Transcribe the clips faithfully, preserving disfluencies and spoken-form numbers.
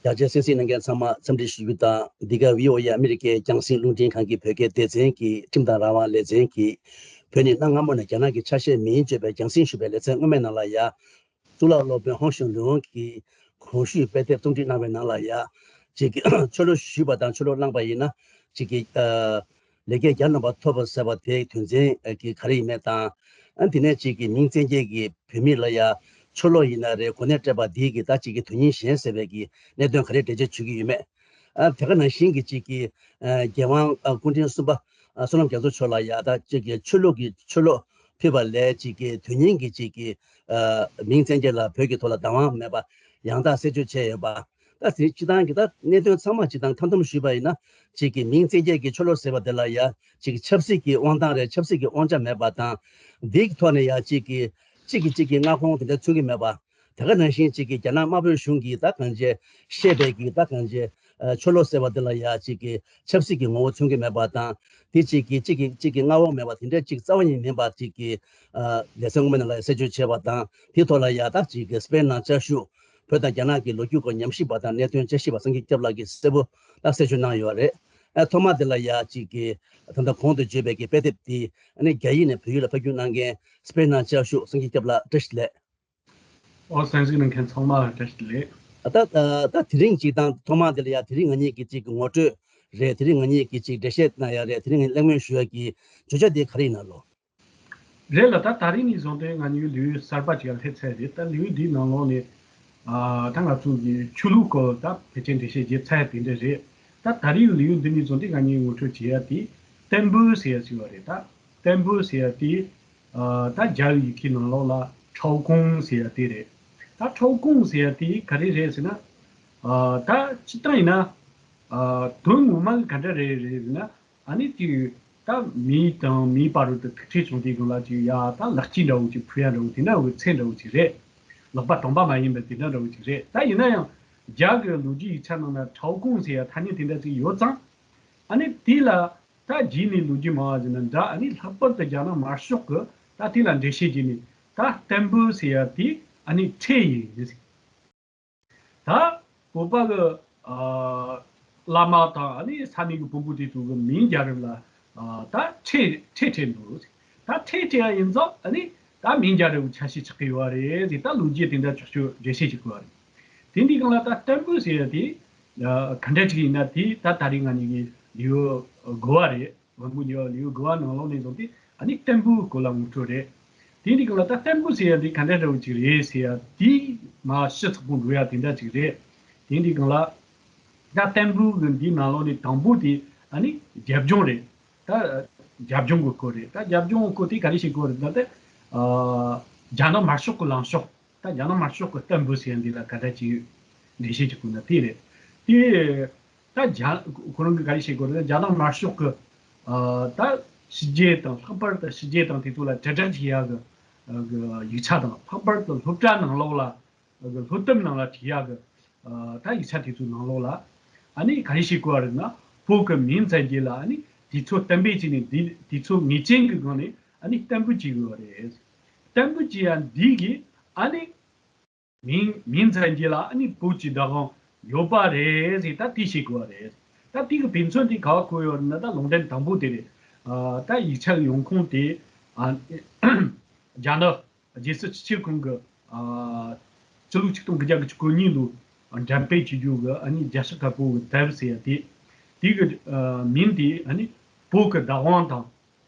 རྒྱ་ཆེའི་གསན་གཟིགས་གནང་མཁན་ཚང་མ་འཚམས་འདྲི་ཞུ་རྒྱུ་དང་། འདི་ག་བྷི་ཨོ་ཨེ་ཨ་མི་རི་ཀའི་རྒྱང་སྲིང་རླུང་འཕྲིན་ཁང་གི་བོད་སྐད་སྡེ་ཚན་གྱི་ཁྲིམས་དང་རང་དབང་ལེ་ཚན་གྱིས་བོད་ནས་གནའ་སྔ་མོ་ནས་རྒྱ་ནག་གི་ཆ་ཤས་མིན་བརྗོད་པའི་རྒྱང་སྲིང་ཞུ་བའི་ལེ་ཚན་སྔོན་མའི་ནང་ལ་ཡ། གཙུག་ལག་སློབ་དཔོན་ཧོང་ཞུང་ལུང་གིས་གོང་ཞུས་དཔེ་དེབ་རྩོམ་སྒྲིག་གནང་བའི་ནང་ལ་ཡ། ཅིག་གི་ཆོས་ལུགས་ཞུས་པ་དང་ཆོས་ལུགས་བླངས་པ་ཡིན་ན། ཅིག་གི་ཨ་ལས་ཀའི་གྱ་ནོམ་པ་ཐོབ་པ་ཟེར་བ་དེའི་དོན་ཚན་གྱི་ག་རེ་ཡིན་མེད་དང་། ཨ་དེ་ནས་ཅིག་གི་མིང་བཙན་སྐྱེལ་གྱི་བོད་མི་ལ་ཡ་ཆོས་ལུགས་ཡིན་ན་རེད། གོ་གནས་སྤྲད་པ་འདིའི་གི་ད་ཅིག་གི་དོན་སྙིང་གཞན་ཟེར་བའི་གི་གནད་དོན་ག་རེ་འགྲེལ་བརྗོད་བྱེད་ཀྱི་ཡོད་མེད། ཨ་དེ་ག་ནང་བཞིན་གྱི་ཅིག་གི་ཨ་རྒྱལ་དབང་ཨ་སྐུ་ཕྲེང་གསུམ་པ་ཨ་བསོད་ནམས་རྒྱ་མཚོ་མཆོག་ལ་ཡ་ད་ཅིག་གི་ཆོས་ལུགས་ཀྱི་ཆོས་ལུགས་ཕུལ་བ་ལས་ཅིག་གི་དོན་སྙིང་གི་ཅིག་གི་ཨ་མིང་བཙན་སྐྱེལ་ལ་བོད་ཀྱི་ཐོག་ལ་བདག་དབང་མེད་པ་ཡང་དག་གསལ་བརྗོད་བྱས་ཡོད་པ། ད་དེ་སྤྱི་བཏང་གི་ད་གནད་དོན་ཚང་མ་སྤྱི་བཏང་ཁ་འཐུམ་ཞུས་པ་ཡིན་ན། ཅིག་གི་མིང་བཙན་སྐྱེལ་གྱི་ཆོས་ལུགས་ཟེར་བ་དེ་ལ་ཡ་ཅིག་གི་ཆབ་སྲིད་ཀྱི་དབང་ཐང་རེད། ཆབ་སྲིད་ཀྱི་དབང་ཆ་མེད་པ་དང་། འདིའི་ཐོག་ནས་ཡ་ཅིག་གི་གཅིག་གིས་གཅིག་གི་མངའ་ཁོངས་དེ་འདྲ་མཚོན་གྱི་མེད་པ། དེ་ག་ནང་བཞིན་གཅིག་གིས་རྒྱ་ནག་དམར་པོའི་གཞུང་གིས་ད་གང་བྱས་བཤད་པའི་གི་ད་གང་བྱས་ཨ་ཆོས་ལུགས་ཟེར་བ་འདི་ལ་ཡ་གཅིག་གིས་ཆབ་སྲིད་ཀྱི་ངོ་བོ་མཚོན་གྱི་མེད་པ་དང་། དེ་གཅིག་གིས་གཅིག་གིས་གཅིག་གི་མངའ་འོག་མེད་པ་དེ་འདྲ་གཅིག་རྩ་བ་ཉིད་མིན་པ་གཅིག་གིས་ཨ་ལེ་ཚན་སྔོན་མ་ནང་ལ་ཡ་གསལ་བརྗོད་བྱས་པ་དང་། དེའི་ཐོག་ལ་ཡ་ད་གཅིག་གིས་སྤེན་ནང་བཅའ་བཞུགས་བོད་དང་རྒྱ་ནག་གི་ལོ་རྒྱུས་སྐོར་ཉམས་ཞིབ་པ་དང་གནད་དོན་དཔྱད་ཞིབ་པ་སངས་རྒྱས་སྐྱབས་ལགས་ཀྱིས་གསལ་པོ་ད་གསལ་བརྗོད་གནང་ཡོད་རེད། ཨ་ཐོག་མ་དེ་ལ་ཡ་གཅིག་གིས་ད་ལྟ་གོང་དུ་བརྗོད་པའི་གི་དཔེ་དེབ་དེ་ཨ་ནི་རྒྱ་ཡིག་ནས་བོད་ཡིག་ལ་ཕབ་སྒྱུར་གནང་མཁན་སྤེན་ནང་བཅའ་བཞུགས་སངས་རྒྱས་སྐྱབས་ལགས་བཀྲ་ཤིས་བདེ་ལེགས། ཨོ་གསན་གཟིགས་གནང་མཁན་ཚང་མ་བཀྲ་ཤིས་བདེ་ལེགས། ད་ད་ད་དེ་རིང་གཅིག་དང་ཐོག་མ་དེ་ལ་ཡ་དེ་རིང་ང་གཉིས་ཀྱི་གཅིག་གི་ངོ་སྤྲོད་རེད། དེ་རིང་ང་གཉིས་ཀྱི་གཅིག་འགྲེལ་བཤད་གནང་ཡ་རེད། དེ་རིང་ངས་གླེང་མོལ་ཞུ་ཡ་གི་བརྗོད་བྱ་དེ་ག་རེ་ཡིན་ན་ལོ། རེད་ལ། ད་ད་རིང་ནས་བཟུང་སྟེ་ང་གཉིས་ལེའུ་གསར་པ་ཅིག་ལ་སླེབས་ཚར་རེད། ད་ལེའུ་འདིའི་ནང་ལོགས་ནས་ཨ་ད་ང་ཚོ་གི་ཆོས་ལུགས་སྐོར་ད་ཕལ་ཆེར་འགྲེལ་བཤད་བྱས་ཚར་དེ་འདྲ་རེད། ད་ད་རིང་ལེའུ་འདི་ནས་བཟུང་སྟེ་ང་གཉིས་ངོ་སྤྲོད་བྱེད་ཡ་དེ་ཏན་པུ་ཟེར་ཡ་ཅིག་ཡོད་རེད། ད་ཏན་པུ་ཟེར་ཡ་དེ་ཨ་ད་རྒྱ་ཡིག་གི་ནང་ལོགས་ལ་ཁྲའོ་ཀོང་ཟེར་ཡ་དེ་རེད། ད་ཁྲའོ་ཀོང་ཟེར་ཡ་དེ་ག་རེ་རེད་ཟེར་ན། ཨ་ད་སྤྱིར་བཏང་ཡིན་ན་ཨ་དོན་ངོ་མ་ག་འདྲ་རེད་རེད་ཟེར་ན། ཨ་ནི་ཅིག་ད་མི་དང་མིའི་བར་དུ་ཐུག་འཕྲད་བྱུང་དུས་སྒང་ལ་ཅིག་ཡ་ད་ལག་སྐྱེས་འདྲ་བོ་ཅིག་ཕུལ་ཡ་འདྲ་བོ་དེ་འདྲ་བོའི་ཚད་འདྲ་བོ་ཅིག་རེད། ལག་པ་དང་པ་མ་ཡིན་པའི་དེ་འདྲ་འདྲ་བོ་ཅིག་རེད། ད་ཡིན་ན་ཡང་རྒྱ་གི་ལོ་རྒྱུས་ཡིག་ཆ་ནང་ན་ཁྲའོ་ཀོང་ཟེར་ཡ་ཐ་སྙད་དེ་འདྲ་ཅིག་ཡོད་ཙང་། ཨ་ནི་དེ་ལ་ད་རྗེས་ནས་ལོ་རྒྱུས་མང་བ་ཟེར་ན་འདྲ། ཨ་ནི་ལྷག་པར་དུ་རྒྱ་ནག་དམར་ཤོག་གི་ད་དེ་ལ་འགྲེལ་བཤད་བྱས་ནས་ད་ཏན་པུ་ཟེར་ཡ་དེ་ཨ་ནི་ཁྲེ་ཡིན་ཟེར། ད་བོད་པ་གི་ཨ་བླ་མ་དང་ཨ་ནི་ས་གནས་ཀྱི་བོན་པོ་དེ་ཚོ་གི་མིང་རྒྱལ་རབས་ལ་ཨ་ད་ཁྲེ་ཁྲེ་ཁྲེ་འདུག། ད་ཁྲེ་ཁྲེ་ཡ་ཡིན་ཙང་ཨ་ནི་ད་མིང་རྒྱལ་རབས་ཀྱི་ཆ་ཤས་ཆགས་ཀྱི་ཡོད་རེད་ཟེར། ད་ལོ་རྒྱུས་དེ་འདྲ་ཆོག་ཆོག་འགྲེལ་བཤད་བྱེད་དགོས་པ་རེད། དེ་འདི་སྒང་ལ་ད་ཏན་པུ་ཟེར་ཡ་དེ་ཨ་ག་འདྲ་ཅིག་ཡིན་ན་དེ་ད་ད་རིང་ང་གཉིས་ཀྱི་ལེའུ་དགུ་པ་རེད། བོན་པོ་ཉི་མ་ལེའུ་དགུ་པ་ནང་ལོགས་ནས་བཟུང་སྟེ་ཨ་ནི་ཏན་པུའི་སྐོར་ལ་ངོ་སྤྲོད་རེད། དེ་འདི་སྒང་ལ་ད་ཏན་པུ་ཟེར་ཡ་འདི་ག་འདྲ་འདྲ་བོ་ཅིག་རེད་ཟེར་ཡ་དེ་མ་ཞིབ་ཚགས་པོ་འགྲོ་ཡ་དེ་འདྲ་ཅིག་རེད། དེ་འདི་སྒང་ལ་ད་ཏན་པུ་གི་འདི་ནང་ལོགས་ནས་དང་པོ་དེ་ཨ་ནི་རྒྱབ་ལྗོངས་རེད། ད་རྒྱབ་ལྗོངས་གི་སྐོར་རེད། ད་རྒྱབ་ལྗོངས་གི་སྐོར་དེ་ག་རེ་བྱེད་དགོས་རེད་ད། ད་ཨ་རྒྱ་ནག་དམར་ཤོག་གི་ལངས་ཕྱོགས། ད་རྒྱ་ནག་དམར་ཤོག་གི་ཏན་པུ་ཟེར་ཡ་འདི་ལ་ག་འདྲ་ཅིག་འགྲེལ་བཤད་ཅིག་དགོས་ན་དེ་རེད། དེ་ད་རྒྱ་ཁོ་རང་གིས་ག་རེ་བཤད་དགོས་རེད། རྒྱ་ནག་དམར་ཤོག་གི་ཨ་ད་ཕྱི་རྒྱལ་དང་། ལྷག་པར་དུ་ཕྱི་རྒྱལ་དང་དེ་ཚོ་ལ་དྲིལ་བསྒྲགས་བྱེད་ཡ་གི་གི་ཡིག་ཆ་དང་། ལྷག་པར་དུ་སློབ་གྲྭ་ནང་ལོགས་ལ་གི་སློབ་དེབ་ནང་ལ་བྲིས་ཡ་གི་ཨ་ད་ཡིག་ཆ་དེ་ཚོའི་ནང་ལོགས་ལ་ཨ་ནི་ག་རེ་བཤད་དགོས་པ་རེད་ན། བོད་གི་མིང་བཙན་སྐྱེལ་ལ་ཨ་ནི་དུས་ཚོད་གཏན་འབེབས་བྱས་ནས་དེ་དུས་ཚོད་ངེས་ཅན་གི་སྒང་ནས་ཨ་ནི་ཏན་པུ་བྱེད་དགོས་པ་རེད། ཏན་པུ་བྱེད་ཡ་འདི་གིས་ཨ་ནི་མིང་མིང་བཙན་སྐྱེལ་ལ་ཨ་ནི་བོད་ཀྱི་བདག་དབང་ཡོད་པ་རེད་ཟེར། ད་དེ་བཤད་དགོས་པ་རེད། ད་དེ་གི་དཔེ་མཚོན་དེ་ག་པར་བཀོད་ཡོད་རེད་ན། ད་ལུང་འདྲེན་དང་པོ་དེ་རེད། ཨ་ད་ཡིག་ཆ་གི་ཡོང་ཁུངས་དེ་ཨ་རྒྱ་ནག་རྒྱལ་སྲིད་སྤྱི་ཁྱབ་ཁང་གི་ཨ་ཕྱི་ལོ་ཆིག་སྟོང་དགུ་བརྒྱ་དགུ་བཅུ་གོ་གཉིས་ལོ་འགྲེམས་སྤེལ་བྱེད་རྒྱུ་གི་ཨ་ནི་རྒྱལ་སྲས་དཀར་པོ་གི་དེབ་ཟེར་ཡ་དེ། དེ་གི་ཨ་མིང་དེ་ཨ་ནི་བོད་ཀྱི་བདག་དབང་དང་།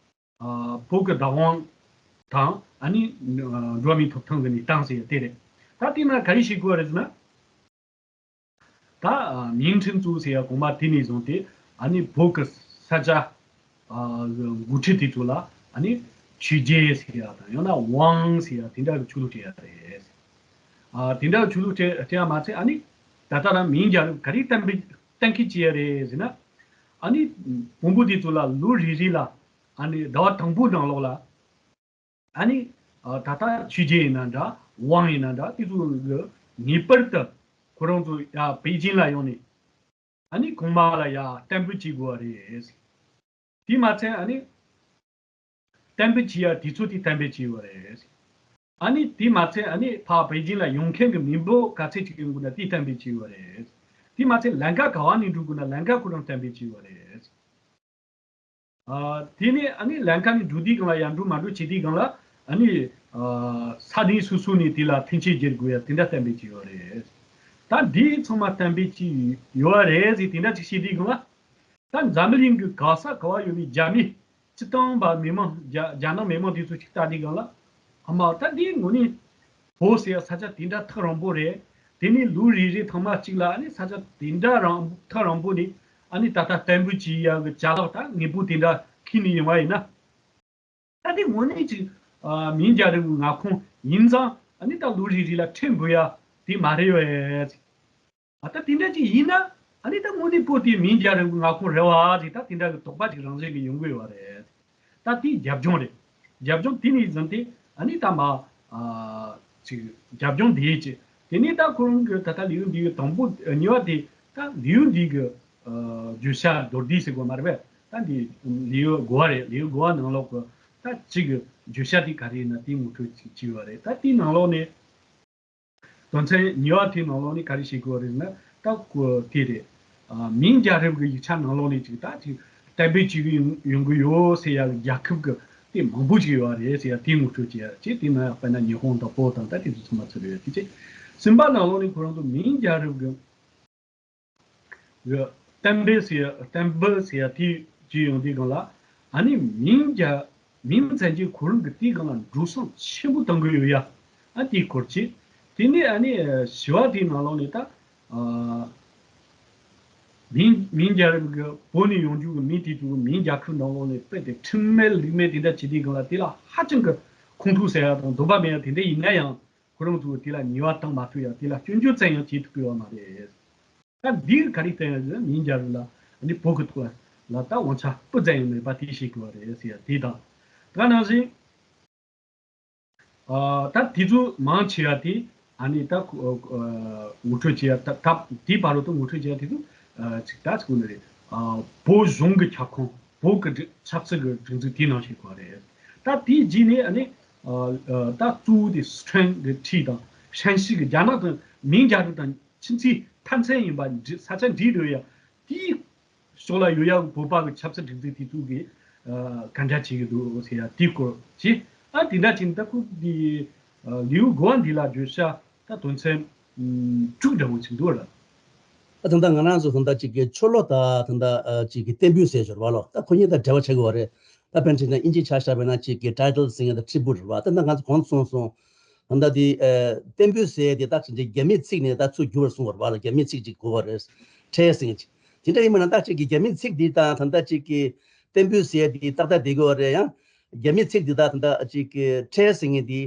ཨ་བོད་ཀྱི་བདག་དབང་དང་ཨ་ནི་ཨ་འགྲོ་བ་མིའི་ཐོབ་ཐང་གི་གནས་སྟངས་ཟེར་ཡ་དེ་རེད། ད་དེ་ན་ག་རེ་བཤད་དགོས་རེད་ཟེར་ན། ད་ཨ་明成祖ཟེར་ཡ་གོང་མ་དེ་ནས་བཟུང་སྟེ་ཨ་ནི་བོད་ཀྱི་ས་ཆ་ཨ་འགོ་ཁྲིད་དེ་ཚོ་ལ་ཨ་ནི་ཆོས་རྒྱལ་ཟེར་ཡ་དང་། ཡང་ན་ཝང་ཟེར་ཡ་དེ་འདྲ་གི་ཆོས་ལུགས་སྤྲད་ཡ་རེད། ཨ་དེ་འདྲ་གི་ཆོས་ལུགས་སྤྲད་སྤྲད་ཡ་མ་ཚད་ཨ་ནི་ད་ལྟ་རང་མིང་རྒྱལ་རབས་ག་རེ་གཏན་འབེབས་གཏན་འཁེལ་བྱས་ཡ་རེད་ཟེར་ན། ཨ་ནི་བོན་པོ་དེ་ཚོ་ལ་ལོ་རེ་རེ་ལ་ཨ་ནི་ཟླ་བ་དང་པོའི་ནང་ལོགས་ལ་ཨ་ནི་ཨ་ད་ལྟ་ཆོས་རྒྱལ་ཡིན་ན་འདྲ། ཝང་ཡིན་ན་འདྲ། དེ་ཚོ་གི་ངེས་པར་དུ་ཁོ་རང་ཚོ་ཡར་པེ་ཅིན་ལ་ཡོང་ནས་ཨ་ནི་གོང་མ་ལ་ཡར་བསྟན་འབུལ་བྱེད་དགོས་པ་རེད། དེ་མ་ཚད་ཨ་ནི་བསྟན་འབུལ་བྱེད་ཡ་དུས་ཚོད་དེ་གཏན་འབེབས་བྱས་ཡོད་རེད། ཨ་ནི་དེ་མ་ཚད་ཨ་ནི་ཕར་པེ་ཅིན་ལ་ཡོང་མཁན་གྱི་མི་འབོར་ག་ཚད་ཅིག་ཡོང་དགོས་ན་དེ་གཏན་འབེབས་བྱས་ཡོད་རེད། དེ་མ་ཚད་ལམ་ཁ་ག་བ་ནས་འགྲོ་དགོས་ན་ལམ་ཁ་ཁོ་རང་གཏན་འབེབས་བྱས་ཡོད་རེད། ཨ། དེ་ནས་ཨ་ནི་ལམ་ཁ་ནས་འགྲོ་དུས་སྒང་ལ་ཡར་འགྲོ་མར་འགྲོ་བྱེད་དུས་སྒང་ལ་ཨ་ནི་ཨ་ས་གནས་སོ་སོ་ནས་དེ་ལ་མཐུན་རྐྱེན་སྦྱར་དགོས་ཡ་དེ་འདྲ་གཏན་འབེབས་བྱས་ཡོད་རེད། ད་འདི་ཚང་མ་གཏན་འབེབས་བྱས་ཡོད་རེད་ཟེར་དེ་འདྲ་ཅིག་བཤད་དུས་སྒང་ལ། ད་འཛམ་བུ་གླིང་གི་ག་ས་ག་བ་ཡོད་པའི་རྒྱ་མི་སྤྱིར་བཏང་བ་མི་མང་རྒྱ་རྒྱ་ནག་མི་མང་དེ་ཚོ་ཞིག་ལྟ་དུས་སྒང་ལ། ཨ་མ་ད་འདི་དངོས་གནས་བོད་ཟེར་ཡ་ས་ཆ་དེ་འདྲ་ཐག་རིང་པོ་རེད། དེ་ནས་ལུག་རེ་རེ་ཐང་མ་གཅིག་ལ་ཨ་ནི་ས་ཆ་དེ་འདྲ་རིང་ཐག་རིང་པོ་ནས་ཨ་ནི་ད་ལྟ་གཏན་འབེབས་བྱེད་ཡ་གི་ཅ་ལག་ད་དངོས་པོ་དེ་འདྲ་ཁྱེར་ནས་ཡོང་བ་ཡིན་ན། ད་དེ་དངོས་གནས་ཅིག་ཨ་མིང་རྒྱལ་རབས་ཀྱི་མངའ་ཁོངས་ཡིན་ཙང་ཨ་ནི་ད་ལུག་རེ་རེ་ལ་ཁྲལ་འབུལ་ཡ་དེ་མ་རེད་བས། ཨ་ད་དེ་འདྲ་ཅིག་ཡིན་ན་ཨ་ནི་ད་དངོས་གནས་བོད་དེ་མིང་རྒྱལ་རབས་ཀྱི་མངའ་ཁོངས་རེད་བ་ཅིག་ད་དེ་འདྲ་གི་དོགས་པ་ཅིག་རང་བཞིན་གྱིས་ཡོང་གི་ཡོད་རེད། ད་དེ་རྒྱབ་ལྗོངས་རེད། རྒྱབ་ལྗོངས་དེ་ནས་བཟུང་སྟེ་ཨ་ནི་ད་མ་ཨ་ཅིག་རྒྱབ་ལྗོངས་དེའི་ཅིག་དེ་ནས་ད་ཁོ་རང་གི་ད་ལྟ་ལེའུ་འདིའི་དང་པོ་གཉིས་པ་དེ་ད་ལེའུ་འདི་གི་ཨ་བརྗོད་བྱ་མདོར་བསྡུས་ཟེར་དགོས་མ་རེད་པས། ད་འདི་ལེའུ་དགུ་པ་རེད། ལེའུ་དགུ་པ་ནང་ལོགས་ཀྱི་ད་གཅིག་གི་བརྗོད་བྱ་དེ་ག་རེ་ཡིན་ན་དེ་ངོ་སྤྲོད་ཅིག་བྱས་པ་རེད། ད་དེའི་ནང་ལོགས་ནས། དོན་ཚན་གཉིས་པ་དེའི་ནང་ལོགས་ནས་ག་རེ་བཤད་དགོས་རེད་ན་ད་ཁོ་དེ་རེད། ཨ་མིང་རྒྱལ་རབས་ཀྱི་ཡིག་ཆ་ནང་ལོགས་ནས་ཅིག་ད་ཅིག་གཏན་འབེབས་བྱེད་ཀྱི་ཡོང་ཡོང་གི་ཡོད་ཟེར་ཡ་རྒྱལ་ཁབ་ཀྱི་དེ་མང་པོ་ཅིག་ཡོད་རེད་ཟེར་ཡ་དེ་ངོ་སྤྲོད་བྱེད་ཡ་ཅིག་དེ་ནང་ཡང་དཔེར་ན་ཉི་ཧོང་དང་བོད་དང་ད་དེ་ཚོ་ཚང་མ་ཚུད་ཡོད་དེ་ཅིག་གསུམ་པ་ནང་ལོགས་ནས་ཁོ་རང་ཚོ་མིང་རྒྱལ་རབས་ཀྱི་གཏན་འབེབས་ཟེར་ཡ་གཏན་འབེབས་ཟེར་ཡ་དེ་བྱས་ཡོང་དུས་སྒང་ལ་ཨ་ནི་མིང་རྒྱ་མིང་བཙན་གྱིས་ཁོ་རང་གི་དེའི་སྒང་ལ་འགྲོ་སོང་ཆེན་པོ་གཏོང་གི་ཡོད་ཡ། ཨ་དེའི་སྐོར་གྱིས། དེ་ནས་ཨ་ནི་བཞི་པ་དེའི་ནང་ལོགས་ནས་ད་ཨ་མིང་མིང་རྒྱལ་རབས་ཀྱི་བོད་ནས་ཡོང་རྒྱུ་གི་མི་དེ་ཚོ་གི་མིང་རྒྱལ་ཁབ་ནང་ལོགས་ནས་རྦད་དེ་ཁྲིམས་མེད་ལུགས་མེད་དེ་འདྲ་བྱེད་དུས་སྒང་ལ་དེ་ལ་ཧ་ཅང་གི་ཁོང་ཁྲོ་ཟ་ཡ་དང་འདོད་པ་མེད་ཡ་དེ་འདྲ་ཡིན་ན་ཡང་ཁོ་རང་ཚོ་གི་དེ་ལ་ཉེས་པ་བཏང་མ་ཐུབ་ཡ་དེ་ལ་སྐྱོན་བརྗོད་ཙམ་ཡང་བྱེད་ཐུབ་ཀྱི་ཡོད་མ་རེད། ད་འདི་ག་རེ་བསྟན་ཡོད་ཟེར་ན་མིང་རྒྱལ་རབས་ལ་ནི་བོད་ཀྱི་ཐོག་ལ་ད་དབང་ཆ་སྤུ་ཙམ་ཡང་མེད་པ་དེ་ཤེས་དགོས་པ་རེད་ཟེར་ཡ་དེ་དང་། ད་ནང་བཞིན་ཨ་ད་དེ་ཚོ་མང་ཆེ་བ་དེ་ཨ་ནི་ད་ཨ་ངོ་སྤྲོད་བྱེད་ཡ་ད་ད་དེའི་བར་དུ་ངོ་སྤྲོད་བྱེད་ཡ་དེ་ཚོ་ཨ་ཅིག་ད་ཅིག་ནི་རེད། ཨ་བོད་གཞུང་གི་ཁྱབ་ཁོངས་བོད་ཀྱི་ཆབ་སྲིད་ཀྱི་སྒྲིག་འཛུགས་དེའི་ནང་ཞུགས་དགོས་པ་རེད། ད་དེའི་རྗེས་ནས་ཨ་ནི་ཨ་ད་གཙོ་བོ་དེ་སི་ཁྲོན་གྱི་འཁྲིས་དང་ཧྲན་ཞི་གི་རྒྱ་ནག་དང་མིང་རྒྱལ་རབས་དང་། ཕྱིན་ཆད་མཐའ་མཚན་ཡིན་པ་འདི་ས་ཆ་འདི་རེད་ཡ། དེའི་ཕྱོགས་ལ་ཡོད་ཡ་བོད་པ་གི་ཆབ་སྲིད་སྒྲིག་འཛུགས་དེ་ཚོ་གིས་ག་འདྲ་བྱེད་ཀྱི་འདུག་ཟེར་ཡ་དེའི་སྐོར་གྱིས། ཨ་དེ་འདྲ་བྱས་ནས་ད་ཁོ་འདི་ལེའུ་དགུ་པ་འདི་ལ་བརྗོད་བྱ་ད་དོན་ཚན་དྲུག་འདྲ་བོ་ཅིག་འདུག་ལ། ད་ད་ལྟ་ང་རང་ཚོ་ད་ལྟ་ཅིག་གི་ཆོས་ལུགས་དང་ད་ལྟ་ཅིག་གི་བསྟན་འབོད་ཟེར་ཞོར་བ་ལོ། ད་ཁོ་གཉིས་དང་འབྲེལ་བ་བྱེད་དགོས་པ་རེད། ད་དཔེར་ན་ཨིན་ཇི་ཆ་བཞག་པ་ན་ཅིག་གི་ཊའི་ཊལ་ཟེར་མཁན་དང་ཊི་རི་བྷུ་ཊི་རེད་བ། ད་ལྟ་ང་ཚོ་གོང་དུ་སོང་སོང་། ད་ལྟ་དེ་ཨ་བསྟན་འབོད་ཟེར་དེ་ད་ཅིག་རྒྱ་མིའི་ཚིག་ནས་ད་ཚུར་བསྒྱུར་བར་གསུངས་པ་རེད་བ་ལ། རྒྱ་མིའི་ཚིག་ཅིག་དགོས་པ་རེད། ཊའི་ཟེར་མཁན་ཅིག་དེ་འདྲ་ཡིན་པ་ན་ད་ཅིག་གི་རྒྱ་མིའི་ཚིག་འདི་དང་ད་ལྟ་ཅིག་གི་བསྟན་འབོད་ཟེར་དེ་ཏག་ཏག་བསྡད་དགོས་པ་རེད། ཡང་རྒྱ་མིའི་ཚིག་འདི་དང་ད་ལྟ་ཅིག་གི་ཊའི་ཟེར་མཁན་དེ་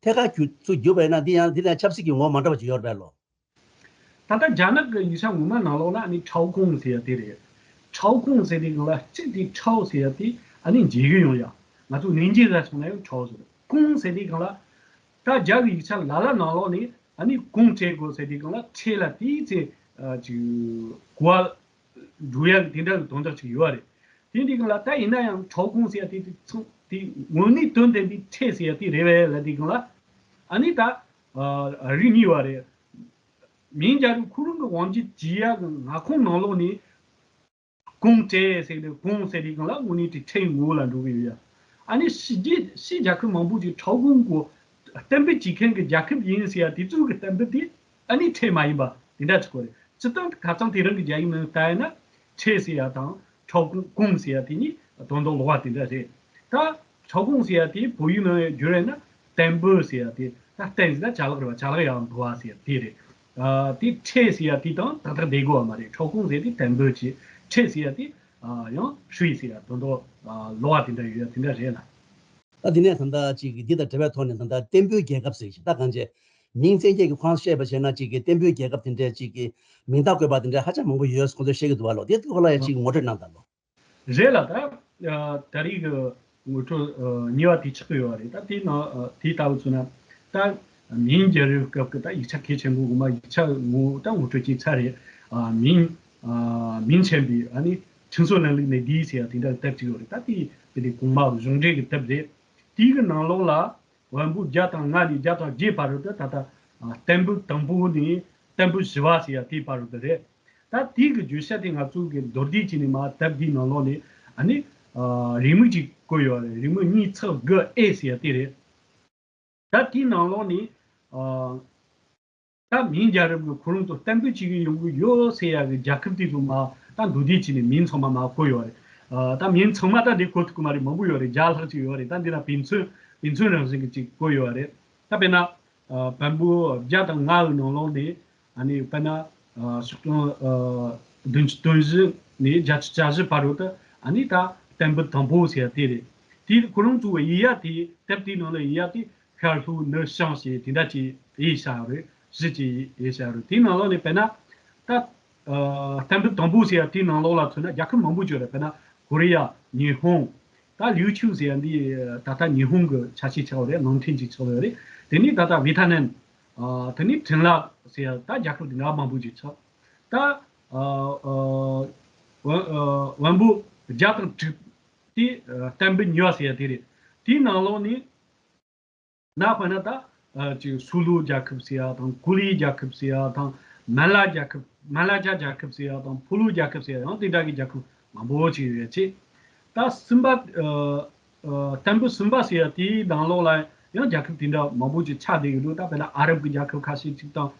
ཐད་ཀར་བསྒྱུར་ཚུར་བསྒྱུར་བ་ཡིན་ན་འདི་ཡང་འདི་དང་ཆབ་སྲིད་ཀྱི་ངོ་བོ་མ་འདྲ་བ་ཅིག་ཡོད་རེད་པས་ལོ། ད་ལྟ་རྒྱ་ནག་གི་ཡིག་ཆ་ངོ་མ་ནང་ལོགས་ལ་ཨ་ནི་ཁྲའོ་ཀུང་ཟེར་ཡ་དེ་རེད། ཁྲའོ་ཀུང་ཟེར་དེ་སྒང་ལ་གཅིག་དེ་ཁྲའོ་ཟེར་ཡ་དེ་ཨ་ནི་འཇལ་གི་ཡོང་ཡ། ང་ཚོ་ནན་ཅིང་ལ་སོང་ན་ཡང་ཁྲའོ་ཟེར། ཀུང་ཟེར་དེ་སྒང་ལ་ད་རྒྱ་གི་ཡིག་ཆ་ལ་ལ་ནང་ལོགས་ནས་ཨ་ནི་ཀུང་ཁྲེ་གོ་ཟེར་དེ་སྒང་ལ་ཁྲེ་ལ་དེའི་ཚེ་ཨ་ཅིག་གོ་བ་འགྲོ་ཡ་དེ་འདྲ་གི་དོན་དག་ཅིག་ཡོད་རེད། དེ་འདི་སྒང་ལ་ད་ཡིན་ན་ཡང་ཁྲའོ་ཀུང་ཟེར་ཡ་དེ་དེ་ཚོ་དེ་དངོས་གནས་དོན་ལྡན་པའི་ཁྲེ་ཟེར་ཡ་དེ་རེད་བས་ལ་དེ་སྒང་ལ་ཨ་ནི་ད་ཨ་རིགས་གཉིས་པ་རེད། མིང་རྒྱལ་རབས་ཁོ་རང་གི་དབང་སྒྱུར་བྱེད་ཡ་གི་མངའ་ཁོངས་ནང་ལོགས་ནས་ཀུང་ཀྲེ་ཟེར་ཏེ་ཀུང་ཟེར་དེ་སྒང་ལ་དངོས་གནས་དེ་ཁྲེའི་ངོ་བོ་ལ་འགྲོ་གི་ཡོད་ཡ། ཨ་ནི་ཕྱི་རྒྱལ་ཕྱི་རྒྱལ་ཁབ་མང་པོ་ཅིག་ཁྲའོ་ཀུང་གོ་གཏན་འབེབས་བྱེད་མཁན་གྱི་རྒྱལ་ཁབ་ཡིན་ཟེར་ཡ་དེ་ཚོ་གི་གཏན་འབེབས་དེ་ཨ་ནི་ཁྲེ་མ་ཡིན་པ་དེ་འདྲ་ཅིག་གོ་རེད། སྤྱིར་བཏང་ཁ་སང་དེ་རིང་གི་རྒྱ་ཡིག་ནང་ལྟ་ཡ་ན་ཁྲེ་ཟེར་ཡ་དང་ཁྲའོ་ཀུང་ཀུང་ཟེར་ཡ་དེ་གཉིས་དོན་དག་ལོགས་པ་དེ་འདྲ་རེད། ད་ཁྲའོ་ཀུང་ཟེར་ཡ་དེ་བོད་ཡིག་ནང་བསྒྱུར་ཡ་ན་བསྟན་འབོད་ཟེར་ཡ་དེ་ད་བསྟན་ཟེར་ན་ཅ་ལག་རེད་བ། ཅ་ལག་ཡང་འབུལ་བ་ཟེར་ཡ་དེ་རེད། ཨ་དེ་ཁྲེ་ཟེར་ཡ་དེ་དང་ཏག་ཏག་བསྡད་དགོས་པ་མ་རེད། ཁྲའོ་ཀུང་ཟེར་དེ་བསྟན་འབོད་བྱེད། ཁྲེ་ཟེར་ཡ་དེ་ཨ་ཡང་ཧྲུའེ་ཟེར་ཡ་དོན་དག་ཨ་ལོགས་པ་དེ་འདྲ་ཡོད་ཡ་དེ་འདྲ་རེད་ལ། ད་དེ་ནས་ད་ལྟ་ཅིག་གི་འདི་དང་འབྲེལ་བའི་ཐོག་ནས་ད་ལྟ་བསྟན་པའི་རྒྱལ་ཁབ་ཟེར་ཞིག་ད་གང་བྱས། མིང་བཙན་སྐྱེས་ཀྱི་ཁོངས་བཤད་པ་བྱས་ན་ཅིག་གི་བསྟན་པའི་རྒྱལ་ཁབ་དེ་འདྲས་ཅིག་གི་མིང་རྟགས་བཀོད་པ་དེ་འདྲས་ཧ་ཅང་མང་པོ་ཡོད་ཁོང་ཚོས་བཤད་ཀྱི་འདུག་བ་ལོ། དེ་ཐོག་ལ་ཡང་ཅིག་ངོ་སྤྲོད་གནང་དང་ལོ། རེད་ལ་ད་ད་རེས་ཀྱི་ངོ་སྤྲོད་ཉེ་བ་དེ་ཆགས་ཀྱི་ཡོད་རེད། ད་དེ་ནང་དེ་ལྟ་བུ་མཚོན་ན་ད་མིང་རྒྱལ་རབས་སྐབས་ཀྱི་ད་ཡིག་ཆ་གལ་ཆེན་པོ་ངོ་མ་ཡིག་ཆ་ངོ་ད་ངོ་སྤྲོད་ཅིག་ཚར་རེད། མིང་མིང་ཆེན་པོའི་ཨ་ནི་ཁྲིམས་སྲོལ་ལམ་ལུགས་ནི་འདི་ཟེར་ཡ་དེ་འདྲ་དེབ་ཅིག་ཡོད་རེད། ད་དེ་དེ་དེ་གོང་མ་གཞུང་འབྲེལ་གྱི་དེབ་རེད། དེའི་གི་ནང་ལོགས་ལ་བོན་པོ་བརྒྱ་དང་ལྔ་ནས་བརྒྱ་དང་བརྒྱད་བར་དུ་ད་ལྟ་བསྟན་པོད་དང་པོ་ནས་བསྟན་པོད་བཞི་པ་ཟེར་ཡ་དེའི་བར་དུ་རེད། ད་དེའི་གི་བརྗོད་བྱ་དེ་ང་ཚོ་གི་མདོར་བསྡུས་བྱས་ནས་མར་དེབ་འདིའི་ནང་ལོགས་ནས་ཨ་ནི་ཨ་རེའུ་མིག་ཅིག་བཀོད་ཡོད་རེད། རེའུ་མིག་གཉིས་ཚེག་དགུ་ཨེ་ཟེར་ཡ་དེ་རེད། ད་དེའི་ནང་ལོགས་ནས་ཨ་ད་མིང་རྒྱལ་རབས་ཀྱི་ཁོ་རང་ཚོ་གཏན་འབེབས་བྱེད་ཀྱི་ཡོང་གི་ཡོད་ཟེར་ཡ་གི་རྒྱལ་ཁབ་དེ་ཚོ་མར་ད་མདོར་བསྡུས་བྱས་ནས་མིང་ཚང་མ་མར་བཀོད་ཡོད་རེད། ཨ་ད་མིང་ཚང་མ་ད་འདི་བཀོད་ཐུབ་ཀྱི་མ་རེད། མང་པོ་ཡོད་རེད། བརྒྱ་ལྷག་ཅིག་ཡོད་རེད། ད་འདི་ན་དཔེ་མཚོན་དཔེ་མཚོན་རང་བཞིན་གྱི་ཅིག་བཀོད་ཡོད་རེད། ད་དཔེར་ན། ཨ་བོན་པོ་བརྒྱ་དང་ལྔ་བའི་ནང་ལོགས་ནས་ཨ་ནི་དཔེར་ན་ཨ་སོག་གྲངས་ཨ་བདུན་ཅུ་དོན་བཞི་ནས་བརྒྱད་ཅུ་གྱ་བཞི་བར་དུ་ད་ཨ་ནི་ད་གཏན་འབེབས་དང་པོ་ཟེར་ཡ་དེ་རེད། དེ་ཁོ་རང་ཚོ་ཡི་ཡ་དེ་དེབ་དེའི་ནང་ལ་ཡི་ཡ་དེ་ཤར་ལྷོ་ནུབ་བྱང་ཞེས་དེ་འདྲ་ཅིག་ཡི་ཤ་རེད། བཞི་ཅིག་ཡི་ཤ་རེད། དེའི་ནང་ལོགས་ནས་དཔེར་ན་ད་ཨ་གཏན་འབེབས་དང་པོ་ཟེར་ཡ་དེའི་ནང་ལོགས་ལ་མཚོན་ན་རྒྱལ་ཁབ་མང་པོ་ཅིག་ཡོད་རེད། དཔེར་ན་ཀོ་རི་ཡ། ཉི་ཧོང་། ད་ལིའུ་ཆུ་ཟེར་ཡ་འདི་ད་ལྟ་ཉི་ཧོང་གི་ཆ་ཤས་ཆགས་པ་རེད། ནང་འདྲེན་ཅིག་ཆགས་པ་རེད། དེ་ནས་ད་ལྟ་ཝེ་ཐ་ནམ། ཨ་དེ་ནས་ཁྲིན་ལ་ཟེར་ཡ་ད་རྒྱལ་ཁབ་འདི་འདྲ་མང་པོ་ཅིག་ཆགས། ད་ཨ་ཨ་བོན་ཨ་བོན་པོ་བརྒྱ་དང་དྲུག་དེ་ཨ་གཏན་འབེབས་གཉིས་པ་ཟེར་ཡ་དེ་རེད། དེའི་ནང་ལོགས་ནས་ན་དཔེར་ན་ད་ཨ་ཅིག་སུ་ལུ་རྒྱལ་ཁབ་ཟེར་ཡ་དང་། ཀུ་ལི་རྒྱལ་ཁབ་ཟེར་ཡ་དང་། མན་ལ་རྒྱལ་ཁབ། མན་ལ་ཇ་རྒྱལ་ཁབ་ཟེར་ཡ་དང་། ཕུ་ལུ་རྒྱལ་ཁབ་ཟེར་ཡ་ཡང་དེ་འདྲ་གི་རྒྱལ་ཁབ་མང་པོ་ཅིག་ཡོད་ཅེ། ད་གསུམ་པ་ཨ་ཨ་གཏན་འབེབས་གསུམ་པ་ཟེར་ཡ་དེའི་ནང་ལོགས་ལ་ཡང་རྒྱལ་ཁབ་དེ་འདྲ་མང་པོ་ཅིག་ཆགས་བསྡད་ཡོད་འདུག་ད་དཔེར་ན་ཨ་རབ་ཀྱི་རྒྱལ་ཁབ་ཁ་ཤས་ཅིག་དང་།